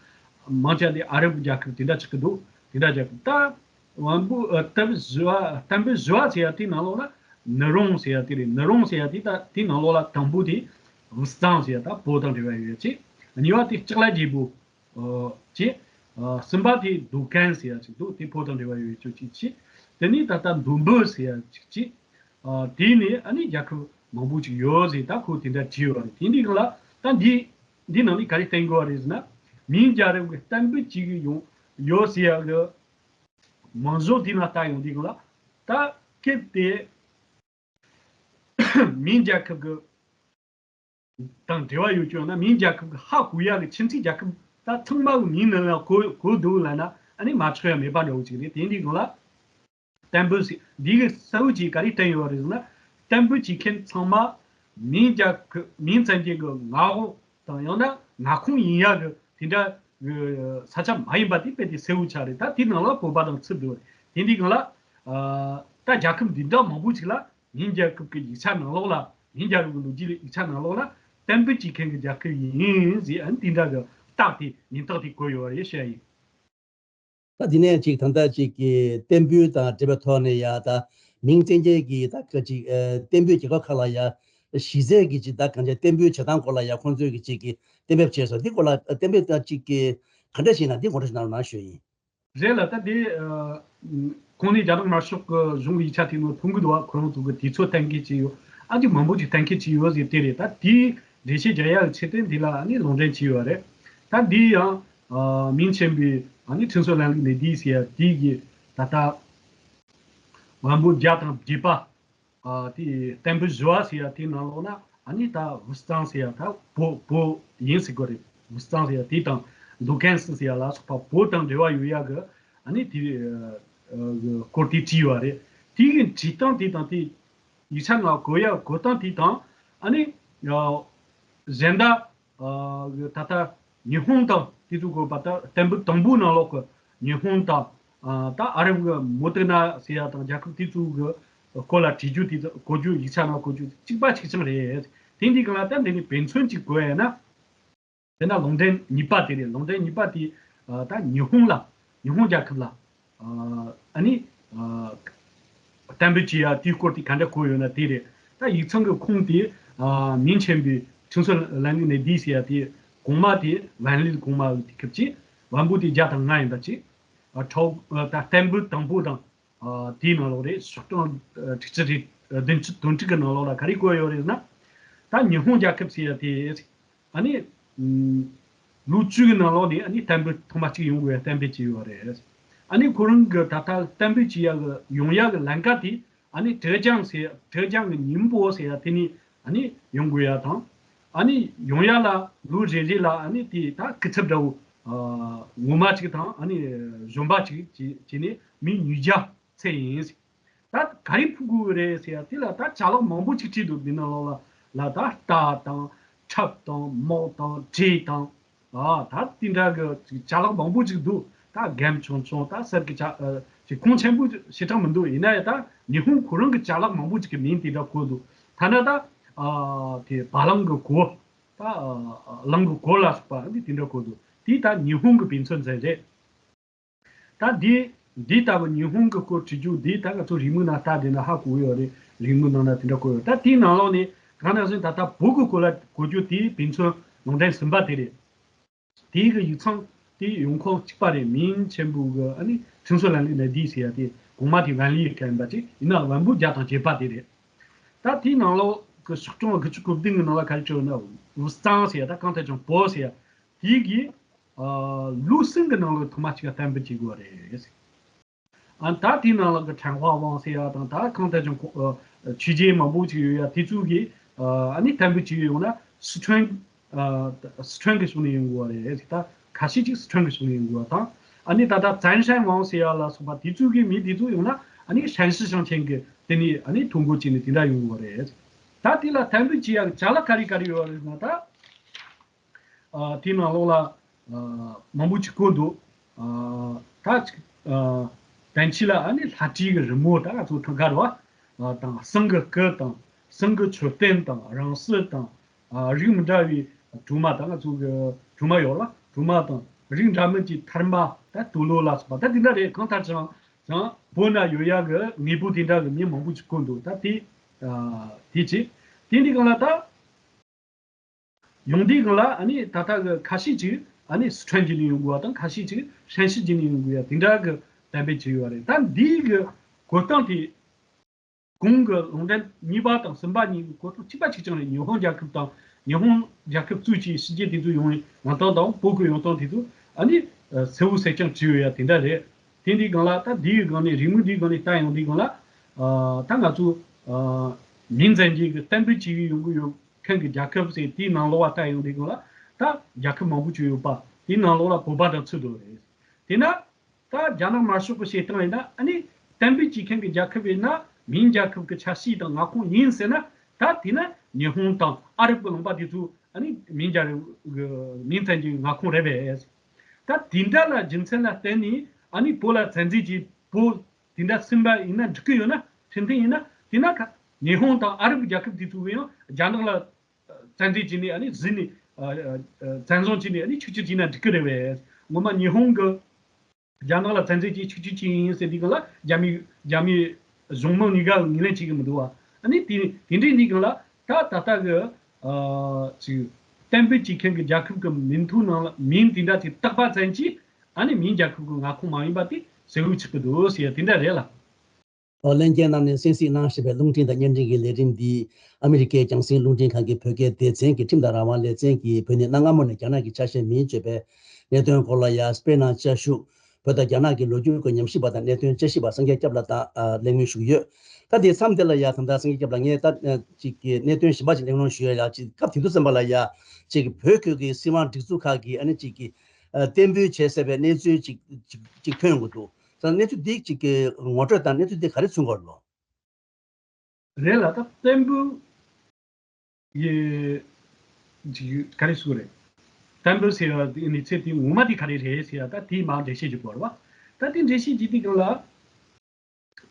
མང་ཆེ་དེ་ཨ་རབ་ཀྱི་རྒྱལ་ཁབ་དེ་འདྲ་ཆགས་ཀྱི་འདུག་དེ་འདྲ་རྒྱལ་ཁབ་ད། དབང་པོ་ཨ་གཏན་འབེབས་བཞི་པ། གཏན་འབེབས་བཞི་པ་ཟེར་ཡ་དེའི་ནང་ལོགས་ལ་ནི་རོང་ཟེར་ཡ་དེ་རེད། ནི་རོང་ཟེར་ཡ་དེ་ད་དེའི་ནང་ལོགས་ལ་དང་པོ་དེ་ཝུ་སི་ཙང་ཟེར་ཡ་ད་བོད་དང་འབྲེལ་བ་ཡོད་ཅེ། གཉིས་པ་དེ་ལྕགས་ལ་རྒྱལ་པོ་ཨ་ཅེ། ཨ་གསུམ་པ་དེ་རྡོ་ཁན་ཟེར་ཡ་ཅིག་འདུག་དེ་བོད་དང་འབྲེལ་བ་ཡོད་ཅོ་ཅིག་ཅེ། དེ་ནས་ད་ལྟ་མདོ་འབུ་ཟེར་ཡ་ཅིག་ཅེ། ཨ་དེ་ནས་ཨ་ནི་རྒྱལ་ཁབ་མང་པོ་ཅིག་ཡོད་ཟེར་ད་ཁོ་དེ་འདྲ་བྲིས་ཡོད་རེད། དེ་འདི་གང་ལ་ད་འདི་འདི་ནང་ནས་ག་རེ་བསྟན་དགོས་པ་རེད་ཟེར་ན། མིང་རྒྱལ་རབས་ཀྱི་གཏན་འབེབས་བྱེད་ཀྱི་ཡོང་ཡོད་ཟེར་ཡ་གི་མང་ཤོས་དེ་ན་ལྟ་ཡོང་དུས་གང་ལ་ད་སྐབས་དེ་མིང་རྒྱལ་ཁབ་ཀྱི་དང་འབྲེལ་བ་ཡོད་ཀྱང་ན་མིང་རྒྱལ་ཁབ་ཀྱི་ཧ་གོ་ཡ་གི་ཁྱིམ་མཚེས་རྒྱལ་ཁབ་ད་ཚང་མ་གི་མིང་ནང་ལ་གོ་གོ་འདུག་ལབ་ན་ཨ་ནི་མ་ཆགས་ཡ་མེད་པ་འདྲ་བོ་ཅིག་རེད། དེ་འདི་གང་ལ་གཏན་འབེབས་ཟེར་འདི་གི་གསལ་བོ་ཅིག་ག་རེ་བསྟན་ཡོད་རེད་ཟེར་ན། གཏན་འབེབས་བྱེད་མཁན་ཚང་མ་མིང་རྒྱལ་ཁབ་མིང་ཙམ་གྱི་གི་མངའ་འོག་དང་ཡང་ན་མངའ་ཁོངས་ཡིན་ཡ་གི་དེ་འདྲ་གི་ས་ཆ་མ་ཡིན་པ་དེ་དཔེ་དེ་གསལ་བོ་ཆགས་རེད། ད་དེ་ནང་ལ་བོད་པ་དང་ཚུད་འདུག་དེ་འདི་གང་ལ་ཨ་ད་རྒྱལ་ཁབ་འདི་འདྲ་མང་པོ་ཅིག་ལ་མིང་རྒྱལ་ཁབ་ཀྱི་ཡིག་ཆ་ནང་ལོགས་ལ་མིང་རྒྱལ་ཁབ་ཀྱི་ལོ་རྒྱུས་ལ་ཡིག་ཆ་ནང་ལོགས་ལ་གཏན་འབེབས་བྱེད་མཁན་གྱི་རྒྱལ་ཁབ་ཡིན་ཟེར་ཨ་ནི་དེ་འདྲ་གི་རྟགས་དེ་མིང་རྟགས་དེ་བཀོད་ཡོད་རེད་བཤད་ཡིན། ད་འདི་ནས་ཅིག་ད་ལྟ་ཅིག་གི་བསྟན་འབུལ་དང་འབྲེལ་བའི་ཐོག་ནས་ཡ་ད་མིང་ཅན་ཅན་གྱི་ད་ག་ཅིག་ཨ་བསྟན་འབུལ་རྒྱལ་ཁབ་ཁག་ལ་ཡ་གཞི་རྩའི་གི་ཅིག་ད་གང་ཅི་བསྟན་འབུལ་བྱེད་སྟངས་སྐོར་ལ་ཡ་ཁོང་ཚོས་གི་ཅིག་གི་གཏན་འབེབས་བྱས་སོང་། འདི་སྐོར་ལ་གཏན་འབེབས་ད་ཅིག་གི་ག་འདྲ་ཞིག་ན་འདི་ངོ་སྤྲོད་ཞིག་གནང་རོགས་གནང་ཞུ་ཡིན། རེད་ལ་ད་དེ་ཨ་གོང་ནས་རྒྱ་ནག་དམར་ཤོག་གི་གཞུང་གི་ཡིག་ཆ་དེ་ནང་མཐོང་གི་འདུག་བ། ཁོ་རང་ཚོ་གི་དུས་ཚོད་གཏན་འཁེལ་བྱས་ཡོད། ཨ་ཅིག་མང་པོ་ཅིག་གཏན་འཁེལ་བྱས་ཡོད་ཟེར་དེ་རེད། ད་དེའི་འགྲེལ་བཤད་རྒྱག་ཡག་གི་ཆེད་དུ་འདི་ལ་ཨ་ནི་ལུང་འདྲེན་བྱས་ཡོད་རེད། ད་འདི་ཡང་ཨ་མིང་ཆེན་པོའི་ཨ་ནི་ཁྲིན་སོ་ལན་ལི་ནེ་དི་ཟེར་ཡ་དེ་གི་ད་ལྟ་བོན་པོ་བརྒྱ་དང་བརྒྱད་པ། ཨ་དེ་བསྟན་པའི་བཞི་པ་ཟེར་ཡ་དེའི་ནང་ལོགས་ན་ཨ་ནི་ད་ཝུ་སི་ཙང་ཟེར་ཡ་ད་བོད་བོད་ཡིན་ཟེར་དགོས་རེད། ཝུ་སི་ཙང་ཟེར་ཡ་དེ་དང་ལུ་ཁན་སི་ཟེར་ཡ་ལ་སོགས་པ་བོད་དང་འབྲེལ་བ་ཡོད་ཡ་གི་ཨ་ནི་དེ་ཨ་གི་སྐོར་དེ་བྲིས་ཡོད་རེད། དེ་གི་བྲིས་སྟངས་དེ་དང་དེ་ཡིག་ཆ་ནང་གོ་ཡ་གོ་སྟངས་དེ་དང་ཨ་ནི་ཨ་གཞན་དག་ཨ་ད་ལྟ་ཉི་ཧོང་དང་དེ་ཚོ་གི་བར་ད་བསྟན་པའི་དང་པོའི་ནང་ལོགས་ཀྱི་ཉི་ཧོང་དང་ཨ་ད་ཨ་རབ་ཀྱི་མོ་ཏི་ན་ཟེར་ཡ་དང་རྒྱལ་ཁབ་དེ་ཚོ་གི་སྐོར་ལ་བྲིས་རྒྱུ་དེ་ཚོ་གོ་རྒྱུ་ཡིག་ཆ་ནང་གོ་རྒྱུ་གཅིག་པ་གཅིག་རྐྱང་རེད། དེ་འདི་གང་ལ་ད་འདི་ནི་དཔེ་མཚོན་གཅིག་གོ་ཡ་ན། དེ་ན་ལུང་འདྲེན་གཉིས་པ་དེ་རེད། ལུང་འདྲེན་གཉིས་པ་དེ་ཨ་ད་ཉི་ཧོང་ལ་ཉི་ཧོང་རྒྱལ་ཁབ་ལ་ཨ་ཨ་ནི་ཨ་གཏན་འབེབས་བྱེད་ཡ་དེའི་སྐོར་དེ་ག་འདྲ་གོ་ཡོད་ན་དེ་རེད། ད་ཡིག་ཚང་གི་ཁུངས་དེ་ཨ་མིང་ཆེན་པོའི་ཁྲིན་སོ་ལན་ལི་ནེ་དི་ཟེར་ཡ་དེ་གོང་མ་དེ་ཝན་ལི་གོང་མ་དེ་ཁབ་ཅིག་བོན་པོ་དེ་བརྒྱ་དང་ལྔ་ཡིན་པ་ཅིག་ཨ་ཁྲའོ་ཨ་ད་བསྟན་པའི་དང་པོ་དང་ཨ་དེའི་ནང་ལོགས་རེད། སོག་གྲངས་ཨ་དྲུག་ཅུ་རེད། ཨ་བདུན་ཅུ་དོན་དྲུག་གི་ནང་ལོགས་ལ་ག་རེ་བཀོད་ཡོད་རེད་ན། ད་ཉི་ཧོང་རྒྱལ་ཁབ་ཟེར་ཡ་དེ་ཨ་ནི་ཨམ་ལོ་བཅུ་གི་ནང་ལོགས་ནས་ཨ་ནི་བསྟན་པའི་ཐོག་མ་གཅིག་ཡོང་དགོས་ཡ་གཏན་འབེབས་བྱས་ཡོད་རེད། ཨ་ནི་ཁོ་རང་གི་ད་ལྟ་གཏན་འབེབས་བྱེད་ཡ་གི་ཡོང་ཡ་གི་ལམ་ཀ་དེ་ཨ་ནི་ཀྲེ་ཅང་ཟེར་ཀྲེ་ཅང་གི་ཉིན་པོ་ཟེར་ཡ་དེ་ནས་ཨ་ནི་ཡོང་དགོས་ཡ་དང་། ཨ་ནི་ཡོང་ཡ་ལ་ལོ་རེ་རེ་ལ་ཨ་ནི་དེ་ད་སྐུ་ཚབ་འདྲ་བོ་ཨ་ངོ་མ་གཅིག་དང་ཨ་ནི་གཞོན་པ་གཅིག་བྱས་བྱས་ནས་མི་ཉིས་བརྒྱ་ཚད་ཡིན། ད་ག་རེ་ཕུལ་དགོས་རེད་ཟེར་ཡ་དེ་ལ་ད་ཅ་ལག་མང་པོ་ཅིག་བྲིས་འདུག་འདི་ནང་ལོགས་ལ་ལ་ད་རྟ་དང་ཁྲབ་དང་མོག་དང་གྲི་དང་ཨ་ད་དེ་འདྲ་གི་ཅ་ལག་མང་པོ་ཅིག་འདུག་ད་སྒམ་ཆུང་ཆུང་ད་གསེར་གྱི་ཅ་ཨ་ཅིག་གོང་ཆེན་པོ་བྱེ་བྲག་མི་འདུག་ཡིན་ན་ཡང་ད་ཉི་ཧོང་ཁོ་རང་གི་ཅ་ལག་མང་པོ་ཅིག་གི་མིང་དེ་འདྲ་བཀོད་འདུག་ཐ་ན་ད་ཨ་དེ་བ་ལང་གི་གོ་ད་ཨ་གླང་གི་གོ་ལ་སོགས་པ་འདི་དེ་འདྲ་བཀོད་འདུག་དེ་ད་ཉི་ཧོང་གི་དཔེ་མཚོན་ཚན་རེད། ད་འདི་འདི་ལྟ་བུ་ཉི་ཧོང་གི་སྐོར་བྲིས་རྒྱུ་འདི་ད་ང་ཚོ་རིང་མོ་ནང་ལྟ་བསྡད་ན་ཧ་གོ་གི་ཡོད་རེད། རིང་མོ་ནང་ན་དེ་འདྲ་གོ་ཡོད། ད་དེའི་ནང་ལོགས་ནས་གང་ན་སོན་ད་ལྟ་བོད་ཀྱི་སྐོར་ལ་གོ་རྒྱུ་དེའི་དཔེ་མཚོན་ལུང་འདྲེན་གསུམ་པ་དེ་རེད། དེའི་གི་ཡིག་ཚང་དེའི་ཡོང་ཁུངས་གཅིག་པ་རེད། མིང་ཆེན་པོ་གི་ཨ་ནི་ཁྲིན་སུ་ལན་ལི་ནེ་དི་ཟེར་ཡ་དེ་གོང་མ་དེ་ཝན་ལི་ཡི་སྐད་ཡིན་པ་ཅིག་ཡིན་ན་ཝན་པོ་བརྒྱ་དང་བརྒྱད་པ་དེ་རེད། ད་དེའི་ནང་ལོགས་ཀྱི་ཤོག་གྲངས་དགུ་བཅུ་གོ་བདུན་གི་ནང་ལ་ག་རེ་བྲིས་ཡོད་ན་ཝུ་སྟང་ཟེར་ཡ་ད་གང་ལྟར་ཀྱང་པོ་ཟེར་ཡ་དེའི་གི་ཨ་ལུའུ་སིན་གི་ནང་ལ་ཐོག་མ་གཅིག་ག་གཏན་འབེབས་བྱེད་དགོས་རེད། ཨ་ད་དེའི་ནང་ལ་གི་ཁྲན་ཧྭ་ཝང་ཟེར་ཡ་དང་ད་གང་ལྟར་ཀྱང་ཁོ་ཨ་ཆོས་རྒྱལ་མང་པོ་ཅིག་ཡོད་ཡ་དེ་ཚོ་གི་ཨ་ནི་གཏན་འབེབས་བྱེད་ཡོང་ན་སི་ཁྲོན་ཨ་སི་ཁྲོན་གི་ཕྱོགས་ནས་ཡོང་དགོས་རེད། ད་ཁ་ཤས་ཅིག་སི་ཁྲོན་གི་ཕྱོགས་ནས་ཡོང་དགོས་དང་ཨ་ནི་ད་ལྟ་ཙན་ཧྲན་ཝང་ཟེར་ཡ་ལ་སོགས་པ་དེ་ཚོ་གི་མི་དེ་ཚོ་ཡོང་ན་ཨ་ནི་ཧྲན་ཤི་ཞང་ཆེན་གི་དེ་ནས་ཨ་ནི་ཐོ་འགོད་བྱས་ནས་དེ་འདྲ་ཡོང་དགོས་རེད། ད་དེ་ལ་གཏན་འབེབས་བྱེད་ཡ་གི་ཅ་ལག་ག་རེ་ག་རེ་ཡོད་རེད་ན་ད། ཨ་དེའི་ནང་ལོགས་ལ་ཨ་མང་པོ་ཅིག་བཀོད་འདུག་ཨ་ད་ཅིག་ཨ་བན་ཆི་ལ་ཨ་ནི་ལྷ་བྲིས་ཀྱི་རི་མོ་ད་ང་ཚོ་ཐང་ག་རེད་བ། ཨ་དང་ཟངས་ཀྱི་སྐུ་དང་ཟངས་ཀྱི་མཆོད་རྟེན་དང་རིང་བསྲེལ་དང་ཨ་རིགས་མི་འདྲ་བའི་གྲུ་མ་ད་ང་ཚོ་གི་གྲུ་མ་ཡོད་ལ་གྲུ་མ་དང་རིགས་འདྲ་མིན་གྱི་ཐར་མ་ད་དུག་ལོག་ལ་སོགས་པ་ད་དེ་འདྲ་རེད། གང་ལྟར་ཀྱང་ཀྱང་བོད་ན་ཡོད་ཡ་གི་དངོས་པོ་དེ་འདྲ་གི་མིང་མང་པོ་ཅིག་བཀོད་འདུག་ད་དེ་ཨ་དེ་ཅི་དེ་འདི་གང་ལ་ད། ཡོང་དུས་སྒང་ལ་ཨ་ནི་ད་ལྟ་གི་ཁ་ཤས་ཅིག་ཨ་ནི་སི་ཁྲོན་བརྒྱུད་ནས་ཡོང་དགོས་པ་དང་ཁ་ཤས་ཅིག་ཧྲན་ཤི་བརྒྱུད་ནས་ཡོང་དགོས་ཡ་དེ་འདྲ་གི་གཏན་འབེབས་བྱས་ཡོད་རེད། ད་འདིའི་གི་གོ་སྟངས་དེ་གོང་གི་ལུང་འདྲེན་གཉིས་པ་དང་གསུམ་པ་གཉིས་ཀྱི་གོ་སྟངས་གཅིག་པ་གཅིག་རྐྱང་རེད། ཉི་ཧོང་རྒྱལ་ཁབ་དང་ཉི་ཧོང་རྒྱལ་ཁབ་གཙོས་ཀྱི་ཕྱི་རྒྱལ་དེ་ཚོ་ཡོང་བའི་ཡོང་སྟངས་དང་བོད་ཀྱི་ཡོང་སྟངས་དེ་ཚོ་ཨ་ནི་གསལ་བོ་གསལ་རྐྱང་བྲིས་ཡོད་ཡ་དེ་འདྲ་རེད། དེ་འདིའི་སྒང་ལ་ད་འདིའི་སྒང་ནས་རིང་མོ་འདིའི་སྒང་ནས་ལྟ་ཡོང་དུས་སྒང་ལ་ཨ་ད་ང་ཚོ་ཨ་མིང་བཙན་གྱིས་གི་གཏན་འབེབས་བྱེད་ཀྱི་ཡོང་གི་ཡོད་མཁན་གྱི་རྒྱལ་ཁབ་ཟེར་དེའི་ནང་ལོགས་བ་ལྟ་ཡོང་དུས་སྒང་ལ་ད་རྒྱལ་ཁབ་མང་པོ་ཅིག་ཡོད་པ་དེའི་ནང་ལོགས་ལ་བོད་པ་དང་ཚུད་འདུག་རེད། དེས་ན་ད་རྒྱ་ནག་དམར་ཤོག་གི་བྱེད་སྟངས་ཡིན་ན་ཨ་ནི་གཏན་འབེབས་བྱེད་མཁན་གྱི་རྒྱལ་ཁབ་ཡིན་ན་མིང་རྒྱལ་ཁབ་ཀྱི་ཆ་ཤས་དང་མངའ་ཁོངས་ཡིན་ཟེར་ན་ད་དེས་ན་ཉི་ཧོང་དང་ཨ་རབ་ཀྱི་ལུང་པ་དེ་ཚོ་ཨ་ནི་མིང་རྒྱལ་མིང་བཙན་གྱི་མངའ་ཁོངས་རེད་པས། ད་དེ་འདྲ་ལ་རྒྱུ་མཚན་ལ་བརྟེན་ནས་ཨ་ནི་བོད་ལ་བཙན་འཛུལ་གྱིས་བོད་དེ་འདྲ་ཟིན་པ་ཡིན་ན་འགྲིག་གི་ཡོད་ན་ཁྲིམས་མཐུན་ཡིན་ན་དེ་ན་ཁ་ཉི་ཧོང་དང་ཨ་རབ་རྒྱལ་ཁབ་དེ་ཚོ་གིས་ཡང་རྒྱ་ནག་ལ་བཙན་འཛུལ་བྱས་ནས་ཨ་ནི་ཟིན་ནས་བཙན་བཟུང་བྱས་ནས་ཨ་ནི་ཆིག་སྒྲིལ་བྱས་ན་འགྲིག་གི་རེད་པས། ངོ་མ་ཉི་ཧོང་གི་རྒྱ་ནག་ལ་བཙན་འཛུལ་གྱིས་ཆིག་སྒྲིལ་བྱས་ཡིན་ཟེར་དུས་སྒང་ལ་རྒྱ་མི་རྒྱ་མི་གཞུང་མང་གཉིས་ཀ་ངོས་ལེན་བྱེད་ཀྱི་མི་འདུག་བ། ཨ་ནི་དེ་དེ་འདྲའི་དུས་སྒང་ལ་ད་ད་ལྟ་གི་ཨ་ཅིག་གཏན་འབེབས་བྱེད་མཁན་གྱི་རྒྱལ་ཁབ་ཀྱི་མིང་ཐོའི་ནང་ལ་མིང་དེ་འདྲ་ཅིག་བཏགས་པ་ཙམ་གྱིས་ཨ་ནི་མིང་རྒྱལ་ཁབ་ཀྱི་མངའ་ཁོངས་མ་ཡིན་པ་དེ་གསལ་བོ་ཆགས་ཀྱི་འདུག་ཟེར་ཡ་དེ་འདྲ་རེད་ལ། ཨོ་ལྷན་རྒྱས་རྣམས་ནས་གསན་གཟིགས་གནང་བཞིན་པའི་རླུང་འཕྲིན་དང་བརྙན་འཕྲིན་གྱི་ལས་རིམ་འདི་ཨ་མི་རི་ཀའི་རྒྱང་སྲིང་རླུང་འཕྲིན་ཁང་གི་བོད་སྐད་སྡེ་ཚན་གྱི་ཁྲིམས་དང་རང་དབང་ལས་ཚན་གྱིས་བོད་ནས་གནའ་སྔ་མོ་ནས་རྒྱ་ནག་གི་ཆ་ཤས་མིན་བརྗོད་པའི་གནད་དོན་སྐོར་ལ་ཡ་དཔེར་ན་བཅའ་བཞུགས་བོད་དང་རྒྱ་ནག་གི་ལོ་རྒྱུས་ཀྱི་ཉམས་ཞིབ་པ་དང་གནད་དོན་དཔྱད་ཞིབ་པ་སངས་རྒྱས་སྐྱབས་ལགས་དང་ཨ་གླེང་མོལ་ཞུ་གི་ཡོད། ད་དེ་མཚམས་དེ་ལ་ཡ་ད་ལྟ་སངས་རྒྱས་སྐྱབས་ལགས་ངས་ད་ཨ་ཅིག་གི་གནད་དོན་གཞན་པ་ཞིག་གླེང་སློང་ཞུ་ཡ་ཡ་ཅིག་སྐབས་དེ་དུས་ཙམ་པ་ལ་ཡ་ཅིག་བོད་ཁུལ་གྱི་སྲིད་དབང་སྒྲིག་འཛུགས་ཁག་གིས་ཨ་ནི་ཅིག་གི་ཨ་བརྟན་པོའི་བྱས་ཟེར་བའི་གནས་ཚུལ་ཅིག་ཅིག་ཅིག་ཐོན་ཡོང་གི་འདུག་ད་གནས་ཚུལ་འདི་ཅིག་གི་ངོ་སྤྲོད་དང་གནས་ཚུལ་འདི་ག་རེ་མཚོན་གྱི་ཡོད་རེད་ལོ། རེད་ལ་ད་བརྟན་པོ་ཡི་ཅིག་ག་རེ་ཟེར་དགོས་རེད། བརྟན་པོ་ཟེར་བ་དེ་གནས་ཚུལ་དེ་ངོ་མ་དེ་ག་རེ་རེད་ཟེར་ཡ་ད་དེ་མར་འགྲེལ་བཤད་བྱེད་དགོས་རེད་བ། ད་དེ་འགྲེལ་བཤད་བྱེད་དུས་སྒང་ལ།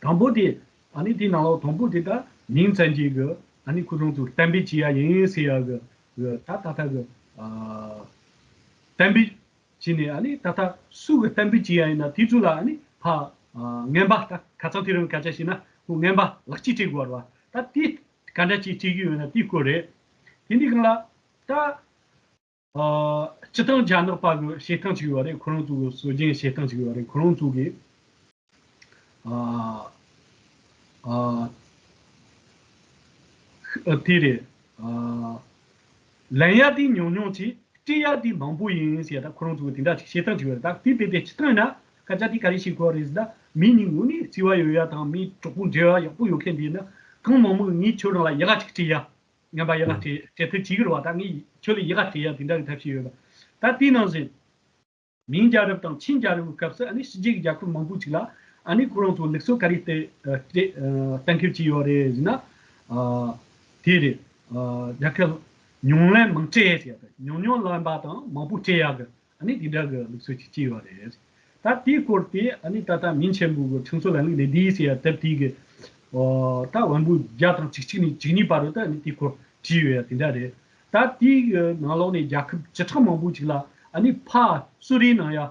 དང་པོ་དེ་ཨ་ནི་དེའི་ནང་ལོགས་དང་པོ་དེ་ད་མིང་བཙན་གྱིས་གི་ཨ་ནི་ཁོ་རང་ཚོ་གཏན་འབེབས་བྱེད་ཡ་ཡིན་ཟེར་ཡ་གི་གི་ད་ད་ལྟ་གི་ཨ་གཏན་འབེབས་བྱས་ནས་ཨ་ནི་ད་ལྟ་སུ་གི་གཏན་འབེབས་བྱེད་ཡ་ཡིན་ན་དེ་ཚོ་ལ་ཨ་ནི་ཕ་ཨ་རྔན་པ་ད་ཁ་སང་དེ་རིང་སྐད་ཆ་བཤད་ན་ཁོ་རྔན་པ་ལག་སྐྱེས་སྤྲད་དགོས་རེད་བ། ད་དེ་ག་འདྲ་ཅིག་སྤྲད་ཀྱི་ཡོད་ན་དེའི་སྐོར་རེད། དེ་འདི་སྒང་ལ་ད། ཨ་སྤྱི་བཏང་རྒྱ་ནག་པ་གི་བྱེད་སྟངས་ཅིག་ཡོད་རེད། ཁོ་རང་ཚོ་གི་སྲོལ་རྒྱུན་བྱེད་སྟངས་ཅིག་ཡོད་རེད། ཁོ་རང་ཚོ་གི་ཨ་ཨ་དེ་རེད། ཨ་ལེན་ཡ་དེ་ཉུང་ཉུང་ཅིག་སྤྲད་ཡ་དེ་མང་པོ་ཡིན་ཟེར་ཡ་ད་ཁོ་རང་ཚོ་གི་དེ་འདྲ་ཅིག་བྱེད་སྟངས་ཅིག་ཡོད་རེད། ད་དེ་དེ་དེ་སྤྱི་བཏང་ཡིན་ན་སྐད་ཆ་དེ་ག་རེ་བཤད་དགོས་རེད་ཟེར་ན་མི་གཉིས་ངོ་ནས་བརྩེ་བ་ཡོད་ཡ་དང་མི་གྲོགས་པོ་འབྲེལ་བ་ཡག་པོ་ཡོད་མཁན་དེ་ཡིན་ན་གང་མང་མང་ངས་ཁྱོད་རང་ལ་ཡག་ག་ཅིག་སྤྲད་ཡ། ངན་པ་ཡག་ག་སྤྲད་སྤྲད་ཐུབ་བྱེད་ཀྱི་རེད་བ། ད་ངས་ཁྱོད་ལ་ཡག་ག་སྤྲད་ཡ་དེ་འདྲ་གི་ཐབས་ཤེས་ཡོད་པ། ད་དེའི་ནང་བཞིན་མིང་རྒྱལ་རབས་དང་ཆིང་རྒྱལ་རབས་ཀྱི་སྐབས་སུ་ཨ་ནི་ཕྱི་རྒྱལ་གྱི་རྒྱལ་ཁབ་མང་པོ་ཅིག་ལ་ཨ་ནི་ཁོ་རང་ཚོ་ལུགས་སྲོལ་ག་རེ་སྤེལ་ཨ་སྤྲད་ཨ་གཏན་འཁེལ་བྱས་ཡོད་རེད་ཟེར་ན། ཨ་དེ་རེད། ཨ་རྒྱལ་ཁབ་ཉུང་ལེན་མང་སྤྲད་ཟེར་ཡ་དང་ཉུང་ཉུང་ལེན་པ་དང་མང་པོ་སྤྲད་ཡ་གི་ཨ་ནི་དེ་འདྲ་གི་ལུགས་སྲོལ་ཅིག་སྤྱད་ཡོད་རེད། ད་དེའི་སྐོར་དེ་ཨ་ནི་ད་ལྟ་མིང་ཆེན་པོ་གི་ཁྲིན་སོ་ལན་ལུགས་ལས་འདི་ཟེར་ཡ་དེབ་དེ་གི་ད་དབང་པོ་བརྒྱ་དང་བཅུ་གཅིག་ནས་བཅུ་གཉིས་བར་དུ་ད་ཨ་ནི་དེའི་སྐོར་བྲིས་ཡོད་ཡ་དེ་འདྲ་རེད། ད་དེའི་གི་ནང་ལོགས་ནས་རྒྱལ་ཁབ་བཅུ་ཕྲག་མང་པོ་ཅིག་ལ་ཨ་ནི་ཕ་གསོ་རིག་ནང་ཡ་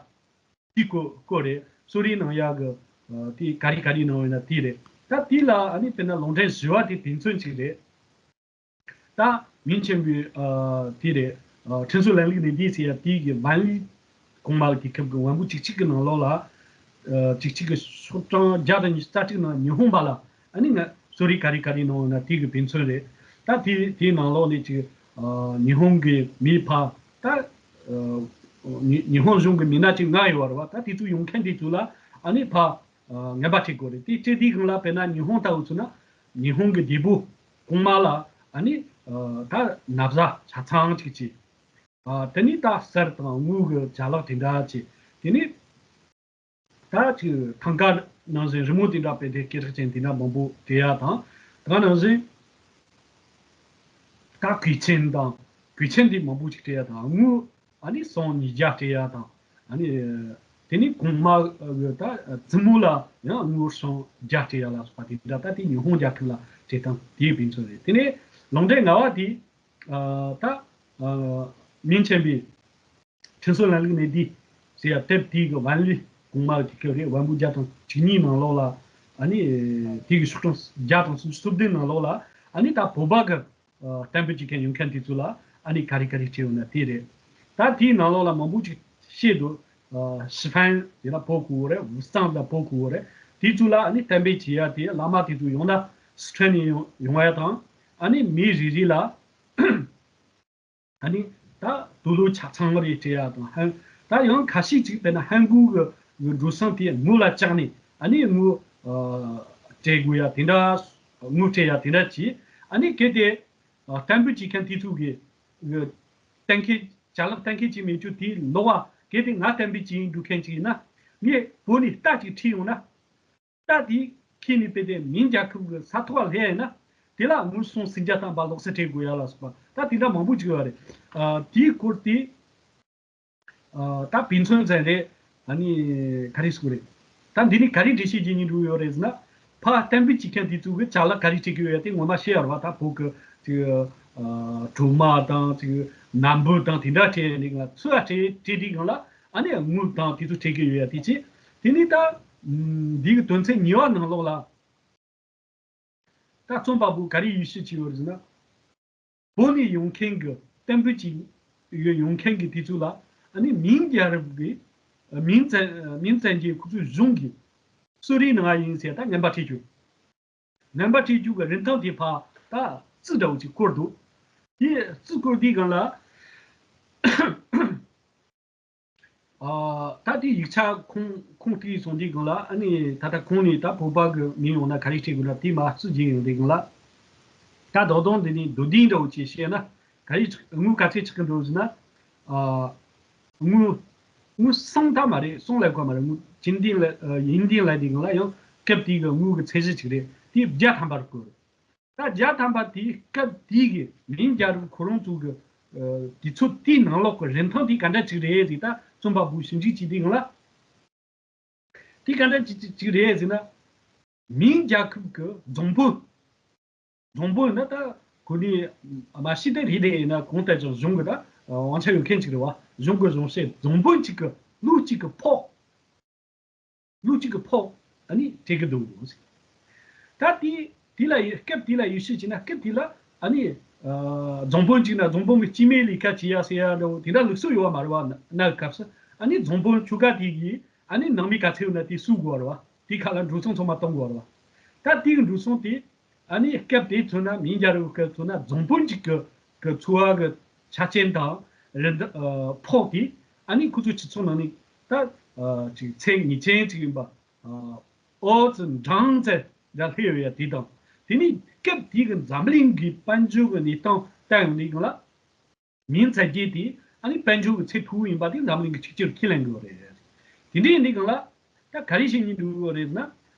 དེའི་སྐོར་སྐོར་རེད། གསོ་རིག་ནང་ཡ་གི་དེ་ག་རེ་ག་རེ་ནང་ཡོད་ན་དེ་རེད། ད་དེ་ལ་ཨ་ནི་དཔེར་ན་ལུང་འདྲེན་བཞི་བ་དེ་དེ་ཚོ་ཅིག་རེད། ད་མིང་ཆེན་པོའི་ཨ་དེ་རེད། ཨ་ཁྲིན་སུའུ་ལན་ལུགས་ནས་འདི་ཟེར་ཡ་དེའི་གི་ཝན་ལི་གོང་མ་གི་དུས་སྐབས་ཀྱི་དབང་པོ་བཅུ་གཅིག་གི་ནང་ལོགས་ལ་ཨ་བཅུ་གཅིག་གི་ཤོག་གྲངས་བརྒྱ་དང་ཉི་ཤུ་རྩ་གཅིག་ནང་ཉི་ཧོང་པ་ལ་ཨ་ནི་ང་གསོ་རིག་ག་རེ་ག་རེ་གནང་ན་དེའི་གི་དཔེ་མཚོན་རེད། ད་དེ་དེའི་ནང་ལོགས་ནས་ཅིག་ཨ་ཉི་ཧོང་གི་མི་ཕ་ད་ཨ་ཉི་ཉི་ཧོང་གཞུང་གི་མི་སྣ་ཅིག་ལྔ་ཡོད་རེད་བ། ད་དེ་ཚོ་ཡོང་མཁན་དེ་ཚོ་ལ་ཨ་ནི་ཕ་ཨ་ངན་པ་ཁྲིད་དགོས་རེད། དེ་ཁྲིད་དུས་སྒང་ལ་དཔེར་ན་ཉི་ཧོང་ལྟ་བུ་ཚོ་ན་ཉི་ཧོང་གི་རྒྱལ་པོ་གོང་མ་ལ་ཨ་ནི་ཨ་ད་ན་བཟའ་ཆ་ཚང་ཅིག་བྱས། ཨ་དེ་ནི་ད་གསེར་དང་དངུལ་གྱི་ཅ་ལག་དེ་འདྲ་བྱས། དེ་ནི་ད་ཅིག་ཐང་ཀ་ནང་བཞིན་རི་མོ་དེ་འདྲ་དཔེ་དེབ་སྐད་གྲགས་ཅན་དེ་འདྲ་མང་པོ་སྤྲད་ཡ་དང་། ད་ནང་བཞིན་ད་གོས་ཆེན་དང་གོས་ཆེན་དེ་མང་པོ་ཅིག་སྤྲད་ཡ་དང་། དངུལ་ཨ་ནི་སྲང་ཉིས་བརྒྱ་སྤྲད་ཡ་དང་། ཨ་ནི་དེ་ནི་གོང་མ་གི་ད་བཙུན་མོ་ལ་ཡང་དངུལ་སྲང་བརྒྱ་སྤྲད་ཡ་ལ་སོགས་པ་དེ་འདྲ། ད་དེ་ཉི་ཧོང་རྒྱལ་ཁབ་ལ་སྤྲད་སྟངས་དེའི་དཔེ་མཚོན་རེད། དེ་ནས་ལུང་འདྲེན་ལྔ་བ་དེ་ཨ་ད་ཨ་མིང་ཆེན་པོའི་ཁྲིན་སུའུ་ལན་ལུགས་ནས་འདི་ཟེར་ཡ་དེབ་དེའི་གི་ཝན་ལི་གོང་མ་གི་དུས་སྐབས་རེད། དབང་པོ་བརྒྱ་དང་བཅུ་གཉིས་ནང་ལོགས་ལ་ཨ་ནི་དེའི་གི་ཤོག་གྲངས་བརྒྱ་དང་སུམ་ཅུ་སོ་བདུན་ནང་ལོགས་ལ་ཨ་ནི་ད་བོད་པ་གི་ཨ་གཏན་འབེབས་བྱེད་མཁན་ཡོང་མཁན་དེ་ཚོ་ལ་ཨ་ནི་ག་རེ་ག་རེ་བྲིས་ཡོད་ན་དེ་རེད། ད་དེའི་ནང་ལོགས་ལ་མང་པོ་ཅིག་བཤད་འདུག་ཨ་ཞི་ཧྥན་དེ་ལ་བོད་གོ་བོ་རེད། ཝུ་སང་ལ་བོད་གོ་བོ་རེད། དེ་ཚོ་ལ་ཨ་ནི་གཏན་འབེབས་བྱེད་ཡ་དེ་བླ་མ་དེ་ཚོ་ཡོང་ན་སི་ཁྲོན་ནས་ཡོང་ཡོང་ཡ་དང་། ཨ་ནི་མི་རེ་རེ་ལ་ཨ་ནི་ད་དུག་ལོག་ཆ་ཚང་རེ་སྤྲད་ཡ་དང་། ཧན་ད་ཡང་ཁ་ཤས་ཅིག་དཔེར་ན་ཧན་གོའི་གི་འགྲོ་སོང་དེ་དངུལ་ལ་བཅག་ནས་ཨ་ནི་དངུལ་ཨ་སྤྲད་དགོས་ཡ་དེ་འདྲ། དངུལ་སྤྲད་ཡ་དེ་འདྲ་གྱིས། ཨ་ནི་གལ་ཏེ་ཨ་གཏན་འབེབས་བྱེད་མཁན་དེ་ཚོ་གི་གི་གཏན་འཁེལ་ཅ་ལག་གཏན་འཁེལ་བྱས་མེད་རྒྱུ་དེ་ལོག་པ། གལ་ཏེ་ང་གཏན་འབེབས་བྱེད་འགྲོ་མཁན་ཅིག་ཡིན་ན། ངས་བོད་ནས་རྟ་ཅིག་ཁྲིད་ཡོང་ན། རྟ་དེ་ཁྱེར་ནས་དཔེ་དེ་མིང་རྒྱལ་ཁབ་ཀྱི་ས་ཐོག་ལ་སླེབས་ཡིན་ན། དེ་ལ་དངུལ་སྲང་སུམ་བརྒྱ་ཐམ་པ་ལོག་སུ་སྤྲད་དགོས་ཡ་ལ་སོགས་པ། ད་དེ་འདྲ་མང་པོ་ཅིག་ཡོད་རེད། ཨ་དེའི་སྐོར་དེ་ཨ་ད་དཔེ་མཚོན་ཙམ་རེད། ཨ་ནི་ག་རེ་ཟེར་དགོས་རེད། ད་འདི་ནི་ག་རེ་འགྲེལ་བཤད་བྱེད་སྙིང་འདོད་ཡོད་རེད་ཟེར་ན། ཕ་གཏན་འབེབས་བྱེད་མཁན་དེ་ཚོ་གི་ཅ་ལག་ག་རེ་སྤྲད་ཀྱི་ཡོད་ཡ་དེ་ངོ་མ་ཤེས་ཡ་རེད་བ། ད་བོད་ཀྱི་ཅིག་ཨ་གྲོ་མ་དང་ཅིག་ནམ་འབུ་དང་དེ་འདྲ་སྤྲད་ཡ་ནི་ང་ཚོ་ཨ་སྤྲད་སྤྲད་དུས་སྒང་ལ་ཨ་ནི་དངུལ་དང་དེ་ཚོ་སྤྲད་ཀྱི་ཡོད་ཡ་དེ་ཅི། དེ་ནི་ད་འདི་གི་དོན་ཚན་གཉིས་པ་ནང་ལོགས་ལ། ད་རྩོམ་པ་པོ་ག་རེ་ཡིད་ཆེས་བྱས་ཡོད་རེད་ཟེར་ན། བོད་ནས་ཡོང་མཁན་གྱི་གཏན་འབེབས་ཀྱི་ཡོད་ཡོང་མཁན་གྱི་དེ་ཚོ་ལ་ཨ་ནི་མིང་རྒྱལ་རབས་ཀྱི་མིང་བཙན་མིང་བཙན་གྱི་ཁོ་ཚོའི་གཞུང་གི་གསོ་རིག་ནང་ཡིན་ཟེར་ད་ངན་པ་ཁྲིད་རྒྱུ། ངན་པ་ཁྲིད་རྒྱུ་གི་རིན་ཐང་དེ་ཕར་ད་རྩིས་འདྲ་བོ་ཅིག་བསྐུར་འདུག་དེ་རྩིས་བསྐུར་དུས་སྒང་ལ། ཨ་ད་དེ་ཡིག་ཆ་ཁུངས་ཁུངས་བཏུས་སོང་དུས་སྒང་ལ་ཨ་ནི་ད་ལྟ་ཁོང་ནས་ད་བོད་པ་གི་མིང་ཡོང་ན་ག་རེ་བྲིས་དགོས་ན་དེ་མར་རྩིས་རྒྱག་ཡོང་དུས་སྒང་ལ། ད་རྡོག་རྡོག་འདི་ནས་མདོ་འདི་འདྲ་བོ་ཅིག་བཤད་ན་ག་རེ་དངུལ་ག་ཚད་ཆགས་ཀྱི་འདུག་ཟེར་ན། ཨ་དངུལ་དངུལ་སྲང་ད་མ་རེད། སྲང་ལབ་དགོས་མ་རེད། དངུལ་ཅིན་ཏིང་ལ་ཨ་ཡིན་ཏིང་ལབ་དུས་སྒང་ལ་ཡང་སྐབས་དེའི་གི་དངུལ་གི་ཚད་གཞི་ཅིག་རེད། དེ་བརྒྱ་ཐམ་པར་བཀོད། ད་བརྒྱ་ཐམ་པ་དེའི་སྐབས་དེའི་གི་མིང་རྒྱལ་རབས་ཁོ་རང་ཚོ་གི་ཨ་དུས་ཚོད་དེའི་ནང་ལོགས་ཀྱི་རིན་ཐང་དེ་ག་འདྲ་ཅིག་རེད་ཟེར། ད་རྩོམ་པ་པོས་ཞིབ་འཇུག་བྱེད་དུས་སྒང་ལ། དེ་ག་འདྲ་ཅིག་ཅིག་ཅིག་རེད་ཟེར་ན། མིང་རྒྱལ་ཁབ་ཀྱི་རྫོང་དཔོན། རྫོང་དཔོན་ན་ད་གོ་ནི་མ་ཤི་ད་རེད་དེ་ཡིན་ན་གང་ལྟར་ཀྱང་གཞུང་གི་ད་དབང་ཆ་ཡོད་མཁན་ཅིག་རེད་བ། གཞུང་གི་གཞུང་བཤད་རྫོང་དཔོན་གཅིག་གི་ལུག་གཅིག་གི་ཕོགས། ལུག་གཅིག་གི་ཕོགས་ཨ་ནི་སྤྲད་ཀྱི་འདུག་ད་དེ་དེ་ལ་ཡི་སྐབས་དེ་ལ་ཡིད་ཆེས་བྱས་ན། སྐབས་དེ་ལ་ཨ་ནི་ཨ་རྫོང་དཔོན་གཅིག་ན་རྫོང་དཔོན་གྱི་སྤྱི་མོས་ལས་ཀ་བྱེད་ཡ་ཟེར་ཡ་འདྲ་བོ་དེ་འདྲ་ལུགས་སྲོལ་ཡོད་བ་མ་རེད་བ། གནའ་གནའ་སྐབས་སུ་ཨ་ནི་རྫོང་དཔོན་ཆོལ་ཁ་དེ་གིས་ཨ་ནི་ནང་མི་ག་ཚད་ཡོད་ན་དེ་གསོ་དགོས་བ་རེད་བ། དེ་ཁ་ལ་འགྲོ་སོང་ཚང་མ་གཏོང་དགོས་བ་རེད་བ། ད་དེ་གི་འགྲོ་སོང་དེ་ཨ་ནི་སྐབས་དེ་ཚོ་ན་མིང་རྒྱལ་རབས་སྐབས་ཚོ་ན་རྫོང་དཔོན་གཅིག་གི་གི་འཚོ་བ་གི་ཆ་རྐྱེན་དང་རིན་ཐང་ཨ་ཕོགས་དེ་ཨ་ནི་ཁོ་ཚོའི་སྤྱི་ཚོགས་ནང་ནས་ད་ཨ་ཅིག་ཚད་ངེས་ཅན་ཅིག་ཡིན་པ། ཨ་ཨོ་ཙི་འབྲིང་ཙེ་འདྲ་སླེབས་ཡོད་ཡ་དེ་དང་། དེ་ནས་སྐབས་དེ་གི་འཛམ་གླིང་གི་དཔལ་འབྱོར་གི་གནས་སྟངས་ལྟ་ཡོང་དུས་སྒང་ལ། མིང་བཙན་གྱི་དེ་ཨ་ནི་དཔལ་འབྱོར་གྱི་ཚད་མཐོ་བོ་ཡིན་པ་དེ་འཛམ་གླིང་གི་ཆིག་སྒྱུར་ཁས་ལེན་དགོས་རེད། དེ་འདྲ་ཡིན་དུས་སྒང་ལ་ད་ག་རེ་བྱེད་སྙིང་འདོད་ཡོད་རེད་ཟེར་ན།